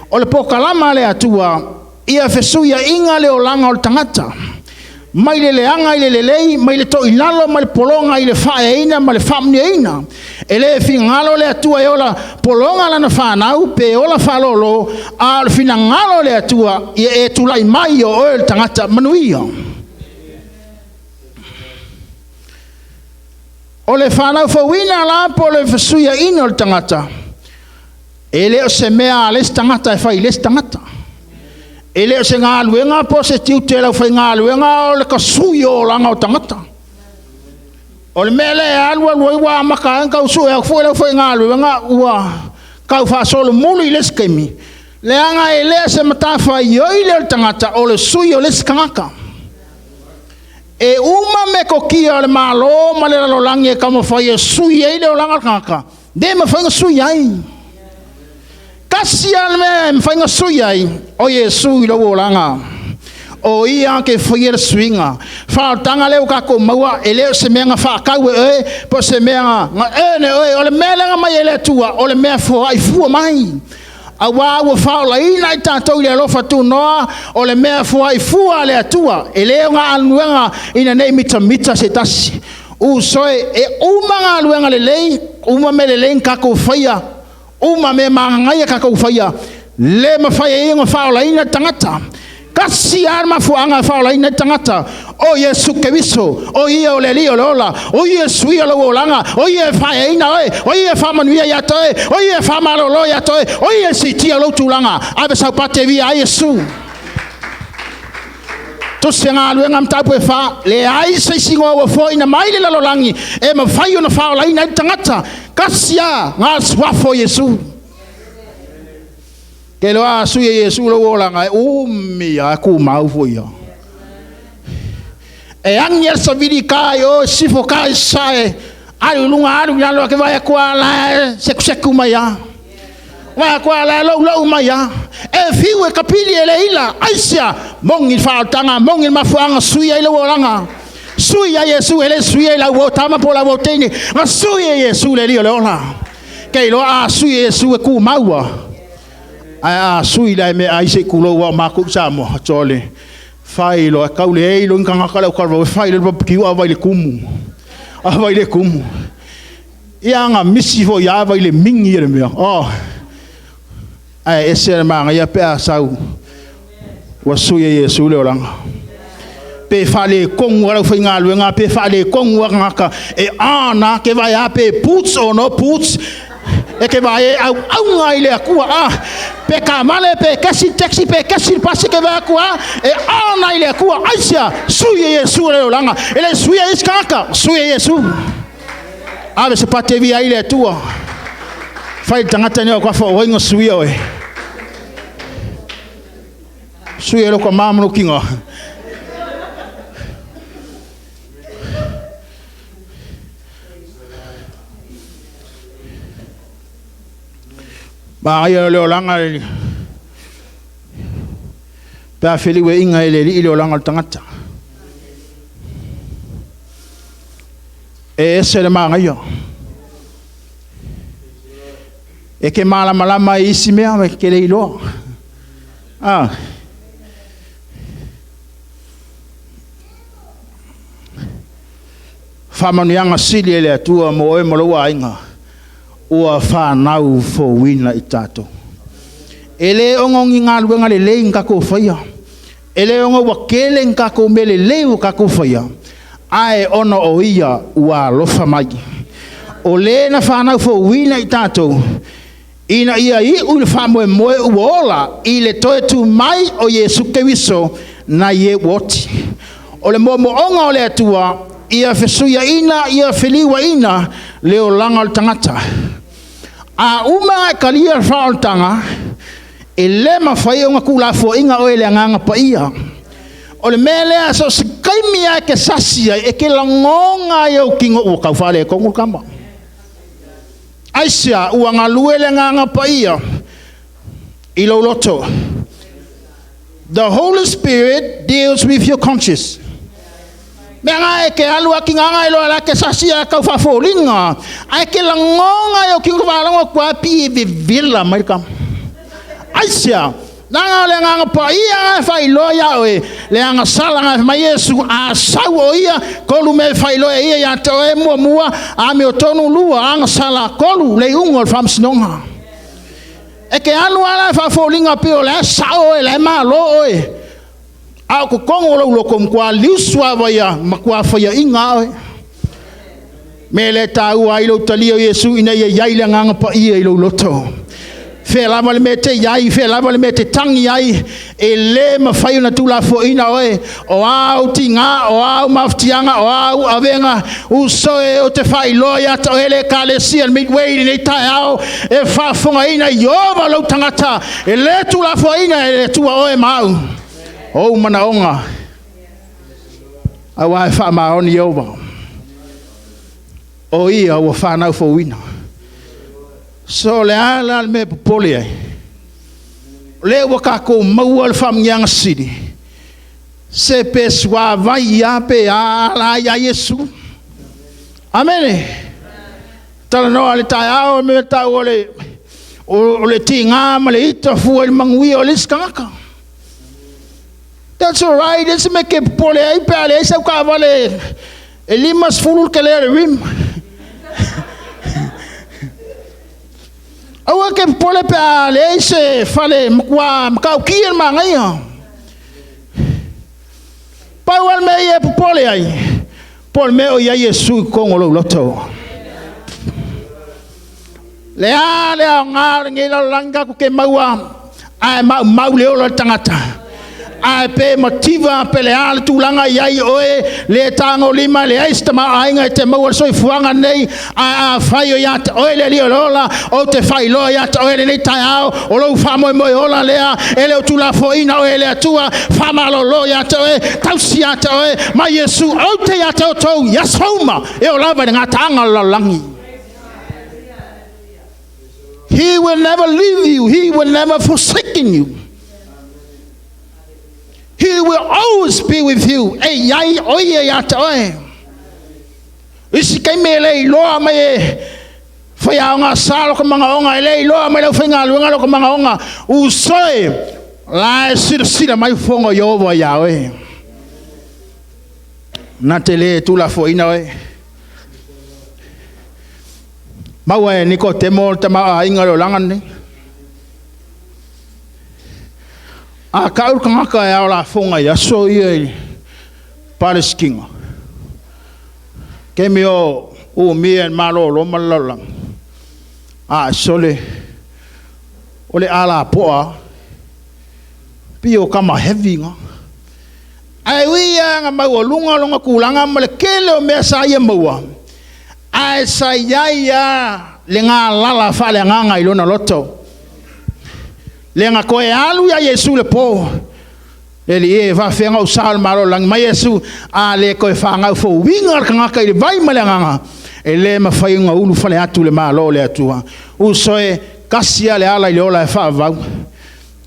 O le pokalama a le Atua, ia fesuiaiga le olaga o le tagata. Mai le leaga i le lelei, mai le toilalo ma le pologa i le faaeaina ma le faamanuiaina. E le finagalo le Atua e ola pologa lana fanau pe ola faalolo, a o le finagalo o le Atua ia e tulai mai o oe le tagata manuia. O le fanau fouina la po o le fesuiaiga o le tagata, e le o se mea a le isi tagata e fai i le isi tagata. E le o se galuega po o se tiute lau faigaluega o le tasui o olaga o tagata. O le mea lea e alu alu ai ua amata ai ona tau sue atu foi lau faigaluega ua tau faasolomuli i le isi taimi, leaga e le o se matafaioi lea o le tagata o le sui o le isi tagata. E uma metotia o le Malo ma le lalolagi e taumafai e sui ai le olaga o le tagata, le mafai ona sui ai. Tasi lava le mea e mafai ona sui ai, o Iesu i lou olaga. O ia ke faia le suiga. Faaolataga lea ua tatou maua, e le o se mea na faatau e oe, po o se mea na earn e oe. O le mea lea na aumai e le Atua, o le mea foai fua mai. Auā ua faaolaina i tatou i le alofa tunoa, o le mea foai fua a le Atua. E le o galuega ina nei mitamita se tasi. Usoe, e uma galuega lelei, uma mea lelei na tatou faia, uma mea magagaia tatou faia, le mafai ai ona faaolaina le tagata. Tasi lava le mafuaaga e faaolaina ai le tagata, o Iesu Keriso, o ia o le Alii o le ola, o ia e suia lou olaga, o ia e faaeaina oe, o ia e faamanuia ia te oe, o ia e faamalolo ia te oe, o ia e siitia lou tulaga. Ave sau pate via ai Iesu. Tusi galuega mataupu e fa, leai se isi igoa ua foaina mai le lalolagi e mafai ona faaolaina ai le tagata. Tasi lava na suafo o Iesu. Ke loa a sui e Iesu lou olaga e umi a kumau foi ia. E agi le savili ka i o sifo ka i sae, alu i luga alu i lalo ake vai atu a la e sekuseku mai a. Vai atu a la e louloua mai a. E fiu e kapili e le ila, aisia, moni le faaolataga, moni le mafuaaga sui ai lou olaga. Sui ai Iesu, e le sui ai lau o tama po lau o teine, na sui e Iesu le Alii o le ola. Ke iloa a sui e Iesu e kumaua. Ae a sui le mea ai se kulou au makou i Samoa, tole. Fai loa, kau le ei lo inganga lau kalwa, fai le papiu a vai le kumu. A vai le kumu. Ia nga misi fo ia vai le mingi e le mea. Oh. Ae ese le magaia pe a sau. Ua sui e Iesu le olaga. Pe faale kongu ala faigaluega, pe faale kongu a ngaka e ana ke vai a pe boots or no boots. E ke vaai e auauga ai i le Atua, a pe taavale, pe kesi le taxi, pe kesi le pasi, e te vaai atu lava e ona i le Atua. Aisea? Sui e Iesu le olaga. E le suia e isi tagata, sui e Iesu. Ave se pati e via ai le Atua. Fai le tagata nei o afa o ai na suia oe. Sui e lou tama ma lou tino. Manaia o le olaga le pe a feliuaiga e le Alii le olaga o le tagata. E ese le manaia. E te malamalama i isi mea e te le iloa. Ah. Faamanuiaga sili e le Atua mo oe ma lou aiga ua fanau fouina i tatou. E le ono ni galuega lelei na tatou faia, e le ono ua tele ni tatou mea lelei ua tatou faia, ae ona o Ia ua alofa mai. O le na fanau fouina i tatou, ina ia iu i le faamoemoe ua ola i le toe tu mai o Iesu Keriso nai e ua oti. O le moomooga o le Atua, ia fesuiaina, ia feliuaina le olaga o le tagata. A uma ona e talia le faaolataga, e le mafai ona tuulafoaiina oe e le Agaga Paia. O le mea lea, so o se taimi lava e te sasi ai, e te lagona ai e ou tino ua tau faaletonu le tama. Aisea? Ua galue le Agaga Paia i lou loto. The Holy Spirit deals with your conscience. Mea na e te alu a tigaga e loa la te sasi a tau faafoliga, ae te lagona e ou tino faalogo atu a pi e vevela mai le tama. Aisea? Leaga o le Agaga Paia e faailoa ia oe le agasala na mai Iesu a sau o ia tolu mea e faailoa e ia ia te oe: muamua, amiotonu; lua, agasala; tolu, le iuga o le faamasinoga. E te alu lava la faafoliga pei o la e sao oe, la e malo oe, a o totonu o lou loto matua liusu lava ia matua faiaina a oe. Me le taua ai lou talia o Iesu ina ia i ai le Agaga Paia i lou loto. Fea lava le mea te i ai, fea lava le mea te tagi ai, e le mafai ona tuulafoaiina oe. O a au tiga, o a au mafatiaga, o a au avega, uso e, o te faailoa ia te oe le Ekalesia le Midway i lenei taeao e faafofogaina i ova lou tagata, e le tuulafoaiina e le Atua oe ma au ou manaoga, aua e faamaoni Ieova, o ia ua fanau fouina. So le a la le mea popole ai? O lea ua tatou maua le faamanuiaga sili, se pe suavai ia pe a la ia Iesu. Amene. Talanoa le taeao me tau o le tiga ma le ita fua i le manuia o le isi tagata. That's all right, ese me ke popole ai pe a leai sau taavale e 50 le tele o le rim. Aua ke popole pe a leai se fale matua matautia le manaia. Pau le mea ia e popole ai, po o le mea o i ai Iesu i totonu o lou loto. Le a le aoga o lenei lalolagi tatou te maua ae maumau le ola o le tagata? Ae pe mativa pe le a le tulaga i ai oe, le tagolima, leai se tamaoaiga e te maua le soifuaga nei, ae afai o ia te oe le Alii o le ola, ou te faailoa ia te oe lenei taeao, o lou faamoemoe ola lea, e le o tuulafoaiina oe e le Atua. Faamalolo ia te oe, tausi ia te oe ma Iesu. Ou te ia te outou i aso uma e oo lava i le gataaga o le lalolagi. He will never leave you. He will never forsaken you. He will always be with you. E iai o ia ia te oe. Isi taimi e le iloa mai e faiaoga sa lo ka magaoga, e le iloa mai lau faigaluega lo ka magaoga. Uso e, la e silasila mai fofoga o Ieova ia oe. Na te le tuulafoaiina oe. Maua e Nikotemo le tamaoaiga o le olaga lenei. A tau le tagata e ao lafoga i aso ia i Palesitina, taimi o umia e le Malo o Roma le lalolagi. A sole o le alapoa pio kama heavy nga. Ae ui ia nga maualuga lona tulaga ma le tele o mea sa ia maua, ae sa i ai lava le galala faaleagaga i lona loto. Le na toe alu ia Iesu i le po, le Alii e, e faapefea ona ou sao i le Malo o le lagi? Mai Iesu, a le toe fanau fouina le tagata i le vai ma le agaga, e le mafai ona ulufale atu i le Malo o le Atua. Uso e, tasi lava le ala i le ola e faavavau.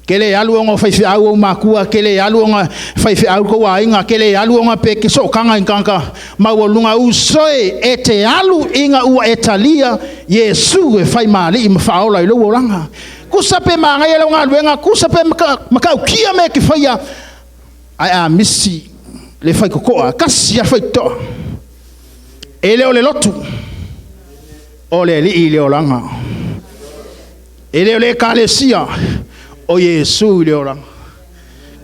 Ke le alu ona o faifeau ou matua, ke le alu ona faifeau tou aiga, ke le alu ona pe te sootaga i tagata maualuluga. Uso e, e te alu ina ua e talia Iesu e fai ma alii ma faaola i lou olaga. Tusa pe manaia lau galuega, tusa pe matautia mea e te faia, ae a misi le faitotoa, tasi lava le faitotoa. E le o le lotu, o le alii i le olaga. E le o le ekalesia, o Iesu i le olaga.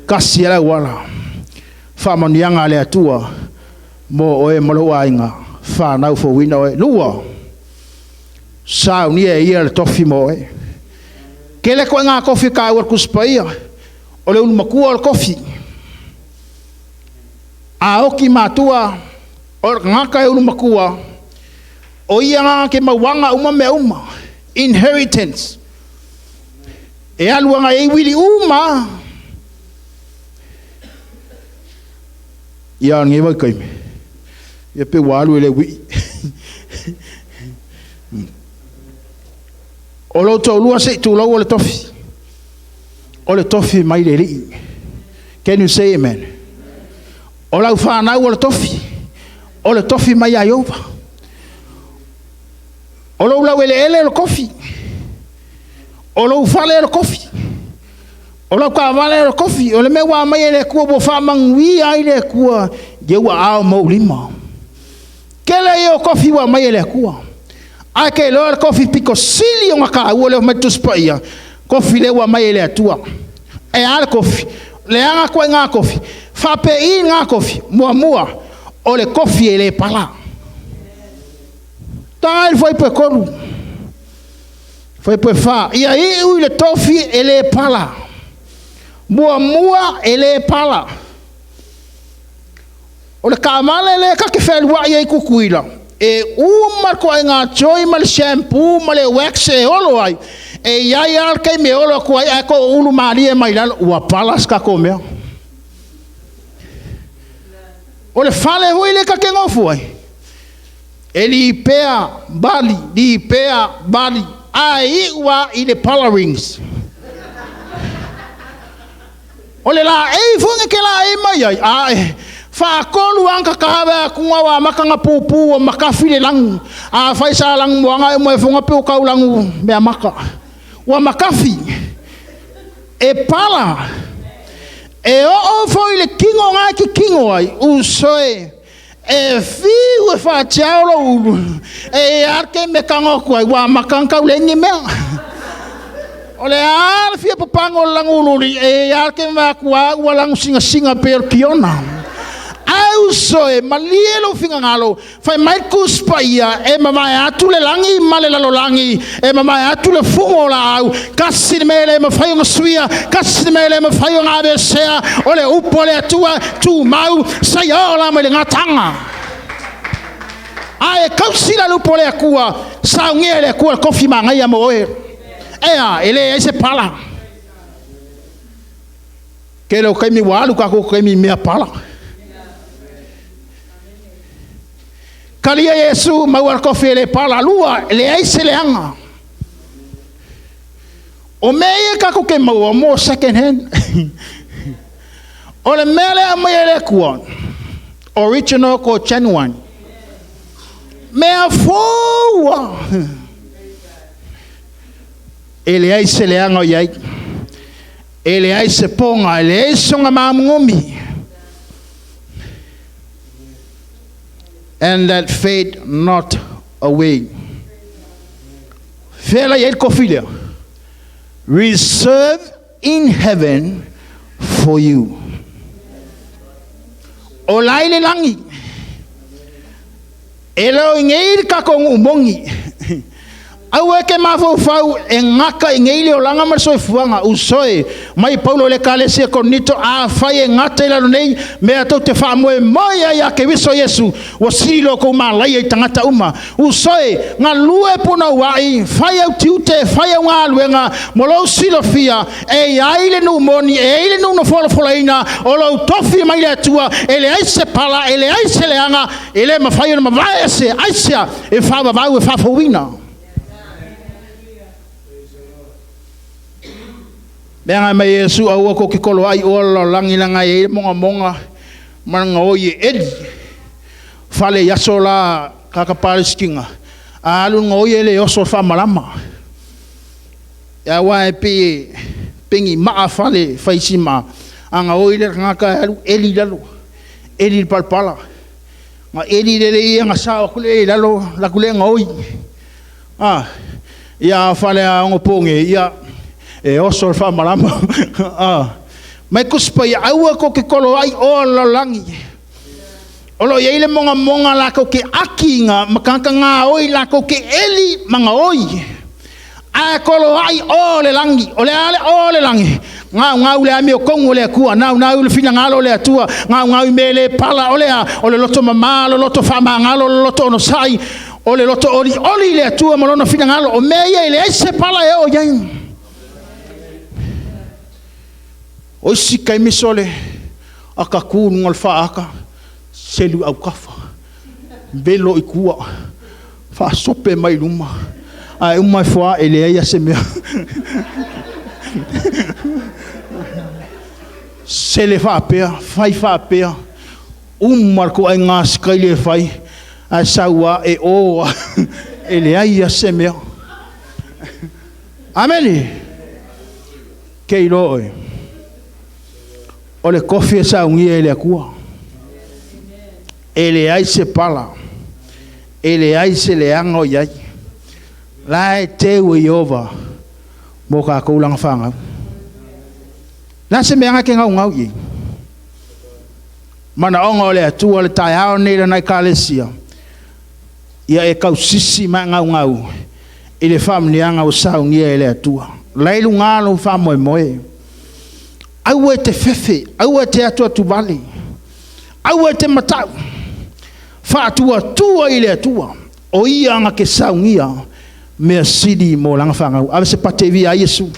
Tasi lava le auala, faamanuiaga a le Atua mo oe ma lou aiga, fanau fouina oe. Lua, saunia e ia le tofi mo oe. Tele ituaiga tofi e taua e le Tusi Paia, o le ulu matua o le tofi. A oti matua, o le tagata e ulu matua, o ia na te mauaga uma mea uma. Inheritance. E alu aga e uili uma. Ia lenei vaitaimi, ia pe ua alu e le uii. O lou toalua se i tulou o le tofi. O le tofi mai le Alii. Can you say amen? O lau fanau o le tofi. O le tofi mai ia Ieova. O lou laueleele o le tofi. O lou fale o le tofi. O lau taavale o le tofi. O le mea ua aumai e le Atua ua faamanuia ai le Atua i ou aao ma ou lima. Tele ia o tofi ua aumai e le Atua. Ae te iloa le tofi pito sili ona taua lea fai mai le Tusi Paia, tofi lea ua aumai e le Atua. E a le tofi? Leaga ituaiga tofi. Faapei na tofi? Muamua, o le tofi e le pala. Taga i le fuaiupu 3, fuaiupu 4, ia iu i le tofi e le pala. Muamua, e le pala. O le taavale lea ta te fealuai ai i Tutuila, e uma le ituaiga joy ma le shampoo ma le wax e olo ai, e i ai lava le taimi e olo atu ai ae toulu malie mai lalo, ua pala se tatou mea. O le fale foi lea ta te nofo ai, e lipea bali, lipea bali, ae iu lava i le pala rings. O le laei foi na te laei mai ai, ae faatolu lava na tatave atu ua amata ona pupu ua makafi le lanu. Afai sa lanu moana e uma ifoga pe ua tau lanu mea maka. Ua makafi, e pala, e oo foi i le tino na e titino ai, uso e, e fiu e faatiao lou ulu, e i ai lava le taimi e tago atu ai, ua amata ona tau leai ni mea. O le a le fia papago o le lanu uliuli, e i ai lava le taimi e vaai atu a ua lanu sinasina pei o le piona. Ae uso e, malie lou finagalo, fai mai le Tusi Paia, e mavae atu le lagi ma le lalolagi, e mavae atu le fugo o laau, tasi le mea e le mafai ona suia, tasi le mea e le mafai ona aveesea, o le upu a le Atua, tumau, saia oo la mai le gataga. Ae tausi la le upu a le Atua, saunia e le Atua le tofi manaia mo oe. Ea, e leai se pala. Tele o taimi ua alu tatou taimi i mea pala. Talia Iesu, maua le tofi e le pala. Lua, e leai se leaga. O mea ia tatou te maua mo second hand. O le mea lea aumai e le Atua, original ko genuine. Mea fou lava. E leai se leaga o i ai. E leai se poga, e leai sona maamugomi. And that fade not away. Fea la i ai le tofi lea? Reserved in heaven for you. O la i le lagi. E le o i nei le tatou nuu moni. Aua e te mafaufau e gata i nei le olaga ma le soifuaga, uso e, mai Paulo i le ekalesia Korinito, afai e gata i lalo nei mea tou te faamoemoe ai ia Keriso Iesu, ua sili lo outou malaia i tagata uma. Uso e, galue punouai, fai au tiute, fai au galuega, mo lou silafia, e i ai le nuu moni, e i ai le nuu na folafolaina, o lou tofi mai le Atua, e leai se pala, e leai se leaga, e le mafai ona mavae ese, aisea? E faavavau, e faafouina. Mea ngai mai Iesu aua tou te koloai oa le lalolagi leaga e i ai le mogamoga ma le gaoi e eli. Fale i aso la tagata Palesitina, a alu le gaoi e le oso i le faamalama. Aua e pei e pegi maa fale e fai sima, a gaoi le tagata e alu eli i lalo, eli i le palapala. Ona eli lea e ia ona sao atu lea i lalo, alu atu lea gaoi. A, ia a o fale a onopō nei, ia, e oso le faamalama. A, mai Tusi Paia, aua tou te toloai oa le lalolagi. O lo o i ai le mogamoga latou te ati ma tagata gaoi latou te eli ma gaoi. Ae toloai oa o le lagi. O le a le oa o le lagi? Gaugau le amiotonu o le Atua, naunau i le finagalo o le Atua, naunau i mea e le pala, o le a? O le loto mama, o le loto faamagalo, o le loto onosai, o le loto olioli i le Atua ma lona finagalo. O mea ia e leai se pala e oo i ai. O isi taimi sole, ata tu i luga o le faaata, selu i autafa, velo i tua, faasope mai i luma, ae uma ifo lava e leai lava se mea. Sele faapea, fai faapea, uma le ituaiga sitaili e fai, ae sau lava e o lava, e leai lava se mea. Amene. Ke iloa oe, o le tofi e saunia e le Atua. E leai se pala, e leai se leaga o i ai. La e teu e Ieova mo tatou lana fanau. O le a se mea e te naunau i ai? Manaoga o le Atua le taeao nei lana ekalesia, ia e tausisi ma e naunau i le faamanuiaga ua saunia e le Atua. La e i luga lou faamoemoe. Aua e te fefe, aua e te atuatuvale, aua e te matau, faatuatua i le Atua, o Ia na te saunia mea sili mo lana fanau. Ave se pate i viia ai Iesu.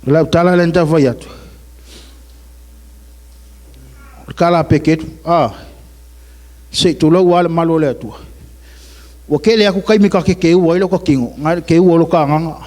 O lau tala lea na tau fai atu, o le tala a Peteru, a, se i tulou lava le malu o le Atua. Ua tele atu taimi ta te keua ai lota tino, nai le keua o lota agaga.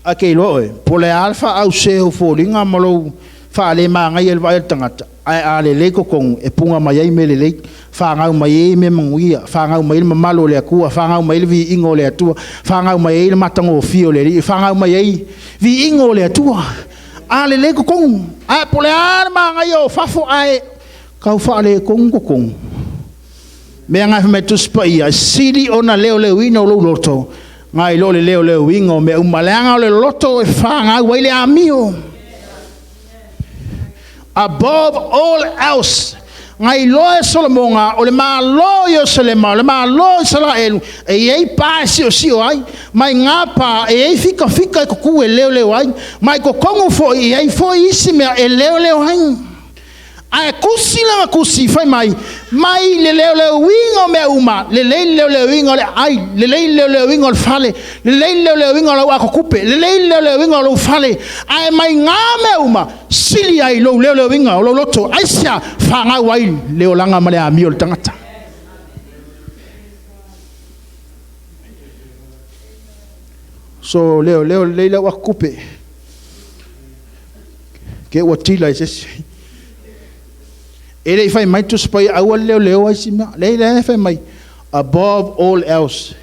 Ae te iloa oe, po o le a le faaause o ou foliga ma lou faalemagaia i le vaai a le tagata, ae a lelei totonu, e puna mai ai mea lelei, fanau mai ai mea manuia, fanau mai ai le mamalu o le Atua, fanau mai ai le viiga o le Atua, fanau mai ai le matagofie o le Alii, fanau mai ai viiga o le Atua. A lelei totonu, ae po o le a le manaia o fafo ae tau faaletonu totonu. Mea na fai mai Tusi Paia, e sili ona leoleoina o lou loto, nai lo le leoleoina o mea uma. Leaga o le loto e fanau ai le amio. Above all else, nai loa e Solomoga, o le Malo o Ierusalema, o le Malo o Isaraelu, e i ai pa e siosio ai, mai ngā pa e i ai fikafika e kuku e leoleo ai, mai totonu foi e i ai foi isi mea e leoleo ai. Ae tusi lana tusi fai mai, mai le leoleoina o mea uma, lelei le leoleoina o le ai, lelei le leoleoina o le fale, lelei le leoleoina o lau atotupe, lelei le leoleoina o lou fale, ae mai ngā mea uma, sili ai lou leoleoina o lou loto, aisea? Fanau ai le olaga ma le amio o le tagata. So leoleo lelei lau atotupe, ke ua tila i se isi. E le i fai mai Tusi Paia aua le leoleo ai si mea. Leai, leai, fai mai, above all else,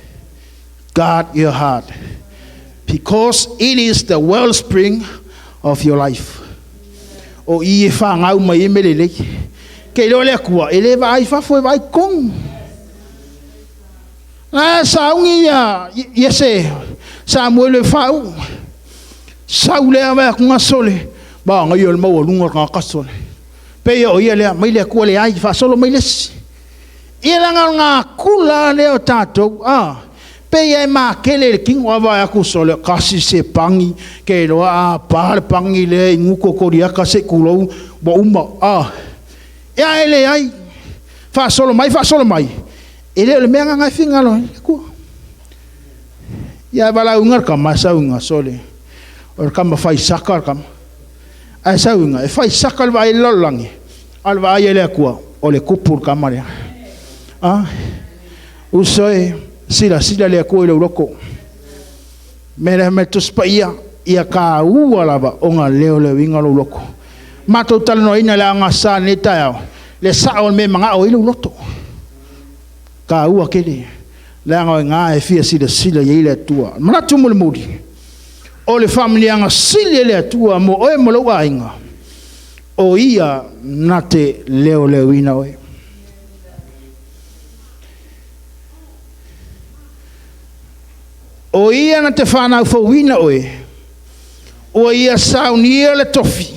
guard your heart, because it is the wellspring of your life. O i e whāngau mai e mele lelei. Ke iloa le Atua, e le vaai fafo, e vaai totonu. La e sauni ia Iese Samuele e faauu. Sau lea vae atu gasole. Manaia le maualuga o le tagata sole. Pei o ia lea, mai le Atua leai, faasolo mai le isi. Ia leaga o le natura lava lea o tatou, a, pei lava e matele i le tino. A vaai atu, sole, tasi se pani, ke iloa a pa le pani lea i guto o Koliata se i tulou, ua uma, a. Ia ae leai, faasolo mai faasolo mai, e le o le mea lena na e finagalo ai le Atua. Ia ae valaauina le tama, ae sau ina, sole, o le tama fai saka le tama. Ae sau ina, e fai saka le vaai i le lalolagi, a o le vaai a le Atua, o le tupu le tama lea. A, uso e, silasila le Atua i lou loto. Mea lea fai mai le Tusi Paia, ia taua lava ona leoleoina lou loto. Matou talanoaina i le Aoga Aso Sa i lenei taeao, le sao o le mea e manao ai lou loto. Taua tele, leaga o i ina e fia silasila i ai le Atua. Manatu mulimuli, o le faamanuiaga sili a le Atua mo oe ma lou aiga, o Ia na te leoleoina oe. O Ia na te fanau fouina oe, ua Ia saunia le tofi,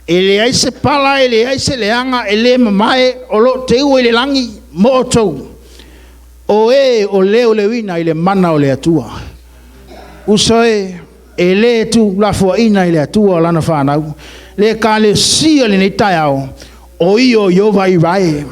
e leai se pala, e leai se leaga, e le mamae, o lo o teua i le lagi mo outou, o e o leoleoina i le mana o le Atua. Uso e, e le tuulafoaiina e le Atua lana fanau, le Ekalesia i lenei taeao, o Ia o Ieova Irae.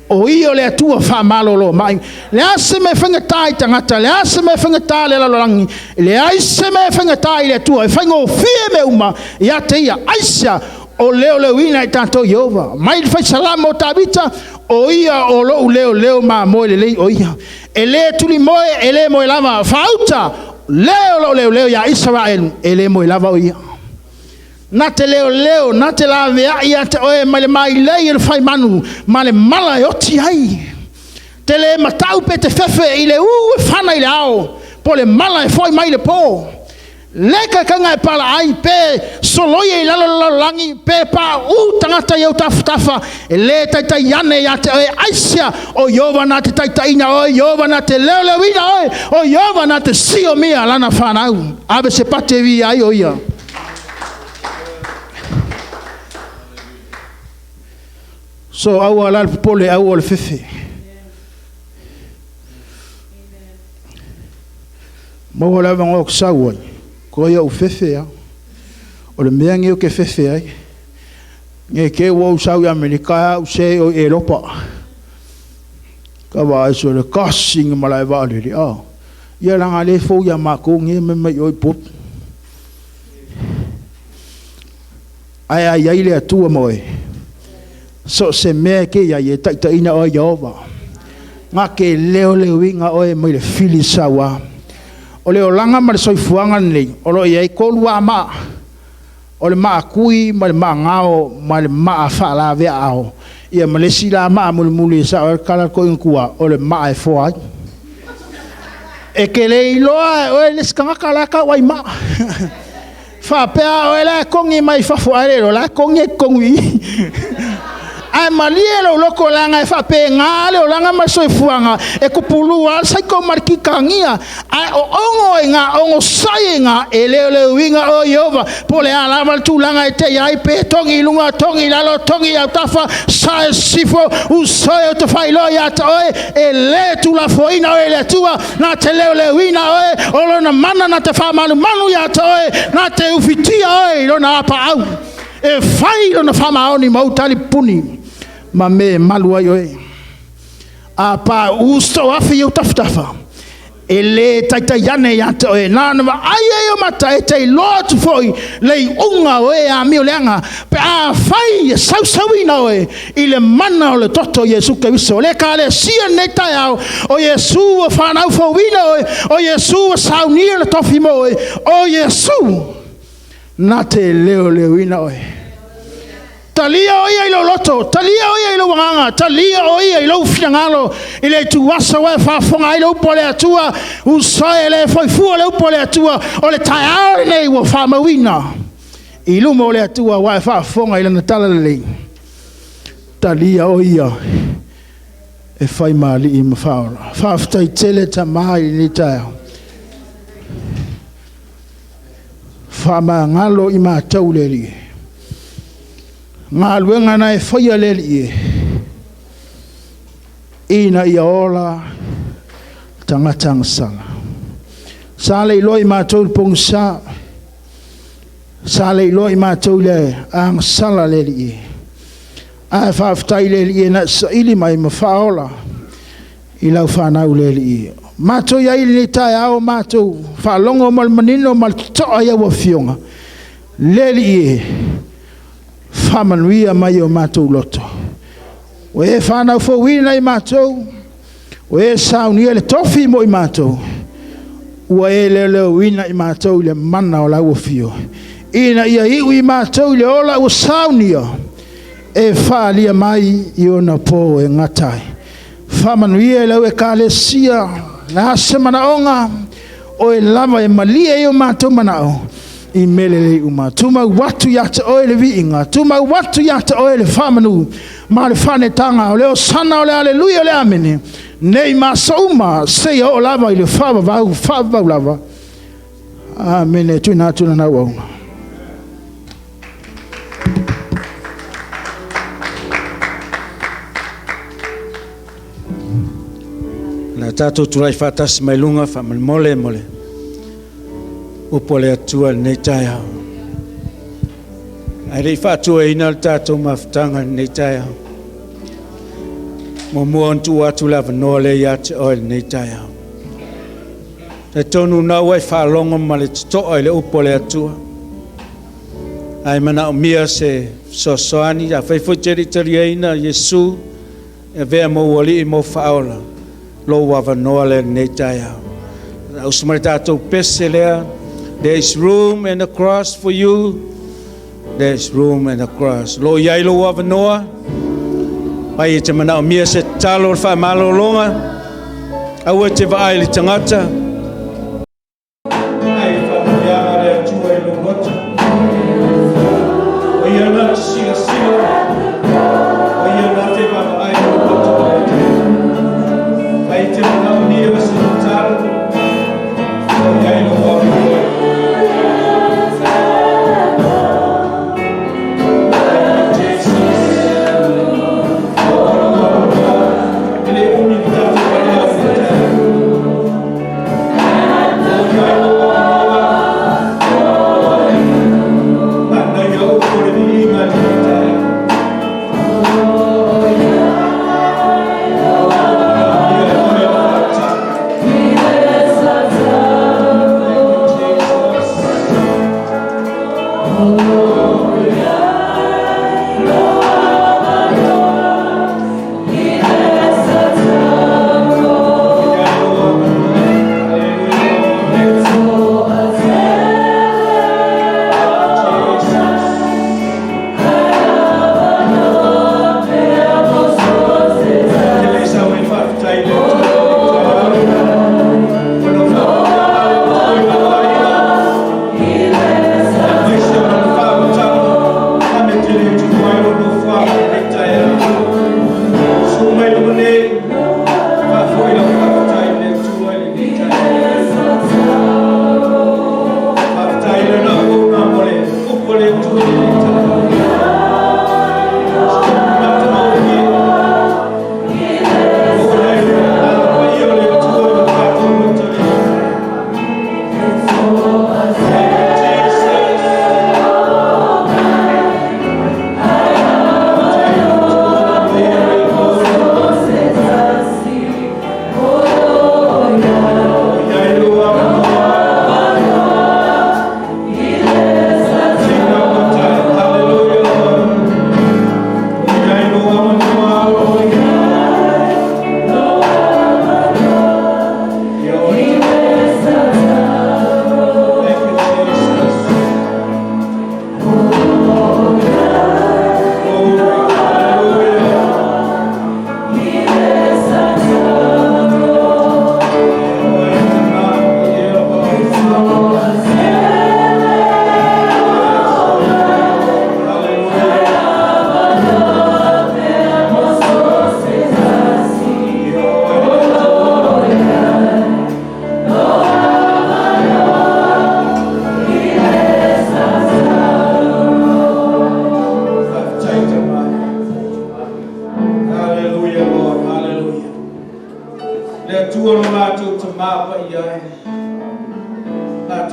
O Ia o le Atua faamalolo mai. Le a se mea e faigata i tagata, le a se mea e faigata i le lalolagi, e leai se mea e faigata i le Atua, e faigofie mea uma ia te Ia. Aisea? O leoleoina e tatou Ieova. Mai le fai salamo o Tavita, o Ia o lou leoleo mamoe lelei o Ia. E le tulimoe, e le moe lava, faauta, le o lou leoleo ia Isaraelu, e le moe lava o Ia. Na te leoleo, na te laveai ia te oe mai le mailei e le faimanu ma le mala e oti ai. Te le matau pe te fefe i le ū e fana i le ao, po le mala e foi mai i le po. Le kaikaina e pala ai, pe soloia i lalo le lalolagi, pe paʻū tagata i ou tafatafa, e le taitai ane ia te oe. Aisea? O Ieova na te taitaiina oe, Ieova na te leoleoina oe, o Ieova na te siomia lana fanau. Ave se pate viia ai o Ia. So aua la le popole, aua le fefe. Maua le avanoa ou te sau ai, ko ia ou fefe a. O le mea nei ou te fefe ai, nei te ua ou sau i Amerika ae au se o i Elopa. Ka vaai so le kasi ni malae vaalele, a. Ia leaga lea e fou ia matou nei mea mai o i Upolu. Ae a i ai le Atua ma oe, so o se mea e te i ai, e taitaiina oe Ieova. Na te leoleoina oe mai le fili sauā. O le olaga ma le soifuaga lenei, o lo o i ai tolu lava maa, o le maa tui ma le maa gao ma le maa faalaveaao, ia ma le isi la maa mulimuli e sao ai le tala a le toeaina tua, o le maa e foa ai. E te le iloa e oe le isi tagata la e tau ai maa. Faapea oe la e togi mai fafo ae le iloa la e togi ai totonu i i. Ae malie lou loto leaga e faapena le olaga ma le soifuaga e kupulu lava le saiko ma le kikagia. Ae o ogo i ina, ogosai i ina, e le o le uiga o Ieova, po o le a lava le tulaga e te i ai, pe togi i luga, togi i lalo, togi i autafa, sae sisifo, usoe ou te faailoa ia te oe, e le tuulafoaiina oe e le Atua, na te leoleoina oe, o Lona mana na te faamalumalu ia te oe, na te ufitia oe i Lona apaau, e fai Lona faamaoni ma ou talipuni, ma mea e malu ai oe. A paʻū se toafi i ou tafatafa, e le taitai ane ia te oe. Na ona vaai ai o mata e te iloa atu foi le iuga o e amio leaga, pe afai e sausauina oe i le mana o le toto o Iesu Keriso. O le Ekalesia i lenei taeao, o Iesu ua fanau fouina oe, o Iesu ua saunia le tofi mo oe, o Iesu na te leoleoina oe. Talia o ia i lou loto, talia o ia i lou agaga, talia o ia i lou finagalo, i le ituaso ua e faafofoga ai le upu a le Atua, usoe e le foifua le upu a le Atua, o le taeao lenei ua faamauina i luma o le Atua ua e faafofoga i lana talalelei. Talia o ia e fai ma alii ma faaola. Faafetai tele Tama i lenei taeao. Faamagalo i matou le Alii. Galuega na e faia le Alii e, ina ia ola tagata agasala. Sa le iloa i matou le pogisa, sa le iloa i matou le agasala le Alii. Ae faafetai i le Alii na e saili mai ma faaola i lau fanau le Alii. Matou i ai i lenei taeao, matou faalogo ma le manino ma le totoa i au afioga, le Alii e, faamanuia mai o matou loto. Ua e fanau fouina i matou, ua e saunia le tofi mo i matou, ua e leoleoina i matou i le mana o lau afio, ina ia iu i matou i le ola ua saunia, e faaalia mai i ona po e gata ai. Faamanuia i lau Ekalesia, le a se manaoga, oe lava e malie i o matou manao, i mea lelei uma. Tumau atu ia te oe le viiga, tumau atu ia te oe le faamanu, ma le faanetaga o le Osana, o le Aleluia, o le Amene, nei ma aso uma, seia oo lava i le faavavau, faavavau lava. Amene. Tuuina atu lana auauna. Le a tatou tulai faatasi mai luga faamolemole mo le upu a le Atua i lenei taeao. Ae le i faatuaina le tatou mafutaga i lenei taeao, muamua ona tuu atu le avanoa lea ia te oe i lenei taeao. Talitonu na ua e faalogo ma le totoa i le upu a le Atua, ae manaomia se fesoasoani, afai foi e te le i taliaina Iesu e avea ma ou alii ma ou faaola, lou avanoa lea i lenei taeao. Usu mai le tatou pese lea, "There is room in the cross for you. There is room in the cross." Lo i ai lou avanoa, pai e te manaomia se tatalo o le faamalologa, aua e te vaai i le tagata, ai faamanuiaga le Atua i lou loto. O ia na te silasila, o ia na te vaavaai i lou loto le Atua. Pai te manaomia se tatalo, o i ai lou avanoa. Thank you, Jesus. O lou avanoa, e le umi le tatou paia o le taeao.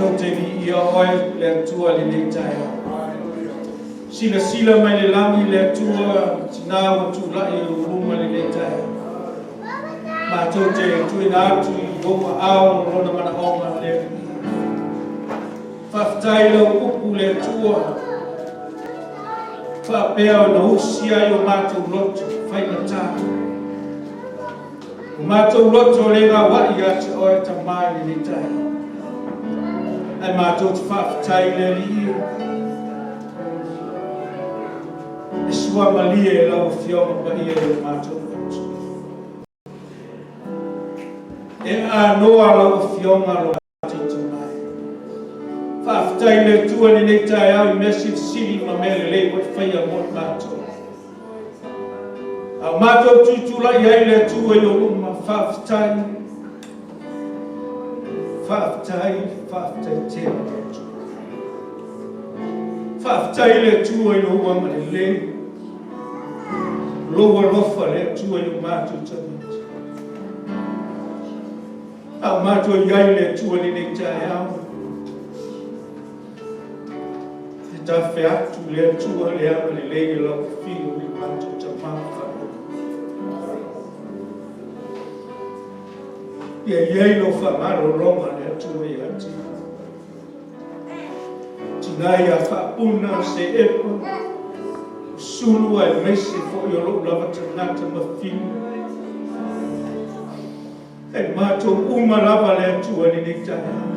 Matou te viia Oe le Atua i lenei taeao. Silasila mai le lagi le Atua, tinā ua tulai i ou luma i lenei taeao. Matou te tuuina atu i ou aao lona manaoga le Alii. Faafetai i lau upu le Atua, faapea ona usi ai o matou loto faigata. O matou loto le gauai ia te Oe Tama i lenei taeao. Ae matou te faafetai i le Alii e suamalie e lau Afioga Paia i o matou loto. E anoa lau Afioga lo matou mai. Faafetai i le Atua i lenei taeao i mea silisili ma mea lelei ua e faia mo i matou. A o matou tutulai ai le Atua i ou luma, faafetai, faafetai, faafetai tele le Atua. Faafetai le Atua i lou agalelei, lou alofa le Atua i o matou tagata. A o matou i ai le Atua i lenei taeao, e tafe atu le Atua le agalelei o lau Afio i matou tama faalogo. Ia i ai lau faamalologa le Atua ia te ia. Tina ia Faapuna Seepa, o Sulu aemaise foi o lou lava tagata ma Fiu. E matou uma lava le Atua i lenei taeao.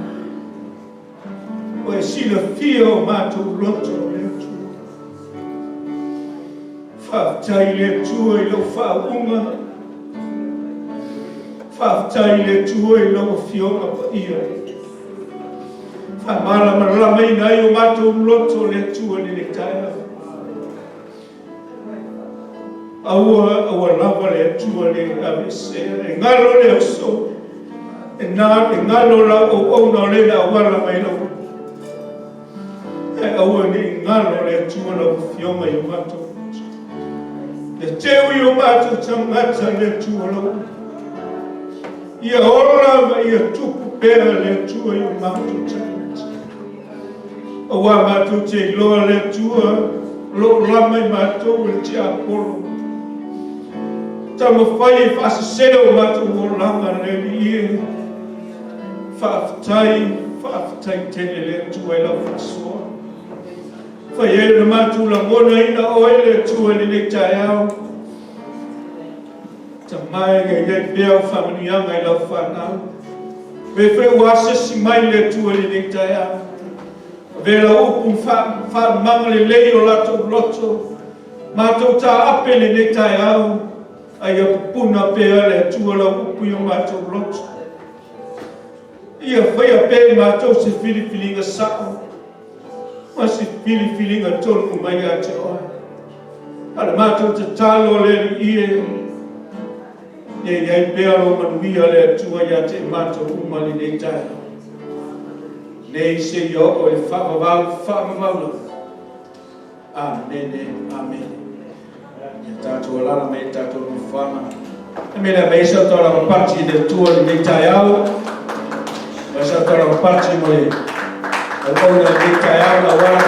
Ua e silafia o matou loto le Atua. Faafetai i le Atua i lau faauuga. Faafetai i le Atua i lau Afioga Paia. Faamalamalamaina ai o matou loto le Atua i lenei taeao. Aua, aua lava le Atua le aveesea. E galo le uso, e na e galo lau auauna o le na auala mai lau. E aua ne i galo le Atua lau Afioga i o matou loto. Le teu i o matou tagata le Atua lau. Ia ola ma ia tupu pea le Atua i o matou tagata. Aua matou te iloa le Atua o lama i matou e le tiapolo. Taumafai e faasese o matou olaga le Alii e. Faafetai, faafetai tele le Atua i lau faasoa. Fai ai na matou lagonaina Oe le Atua i lenei taeao. Tama e ia i ai pea o faamanuiaga i lau fanau. Pe fe ua asesi mai le Atua i lenei taeao. Avea lau upu faalumaga lelei o latou loto. Matou taape lenei taeao. Ai ia pupuna pea le Atua lau upu i o matou loto. Ia faia pea i matou se filifiliga sao. Ma se filifiliga tonu mai ia te Oe. A le matou tatalo le Alii e. Ia i ai pea lo manuia le Atua ia te i matou uma lenei taeao. Nei se ia oo i le faavavau, faavavau lava. Amene, amene. Ia tatou alala mai tatou nofoaga. E mea lea mai sa tau lava pati le Atua lenei taeao. Mai sa tau lava pati mo le auauna lenei taeao na auala.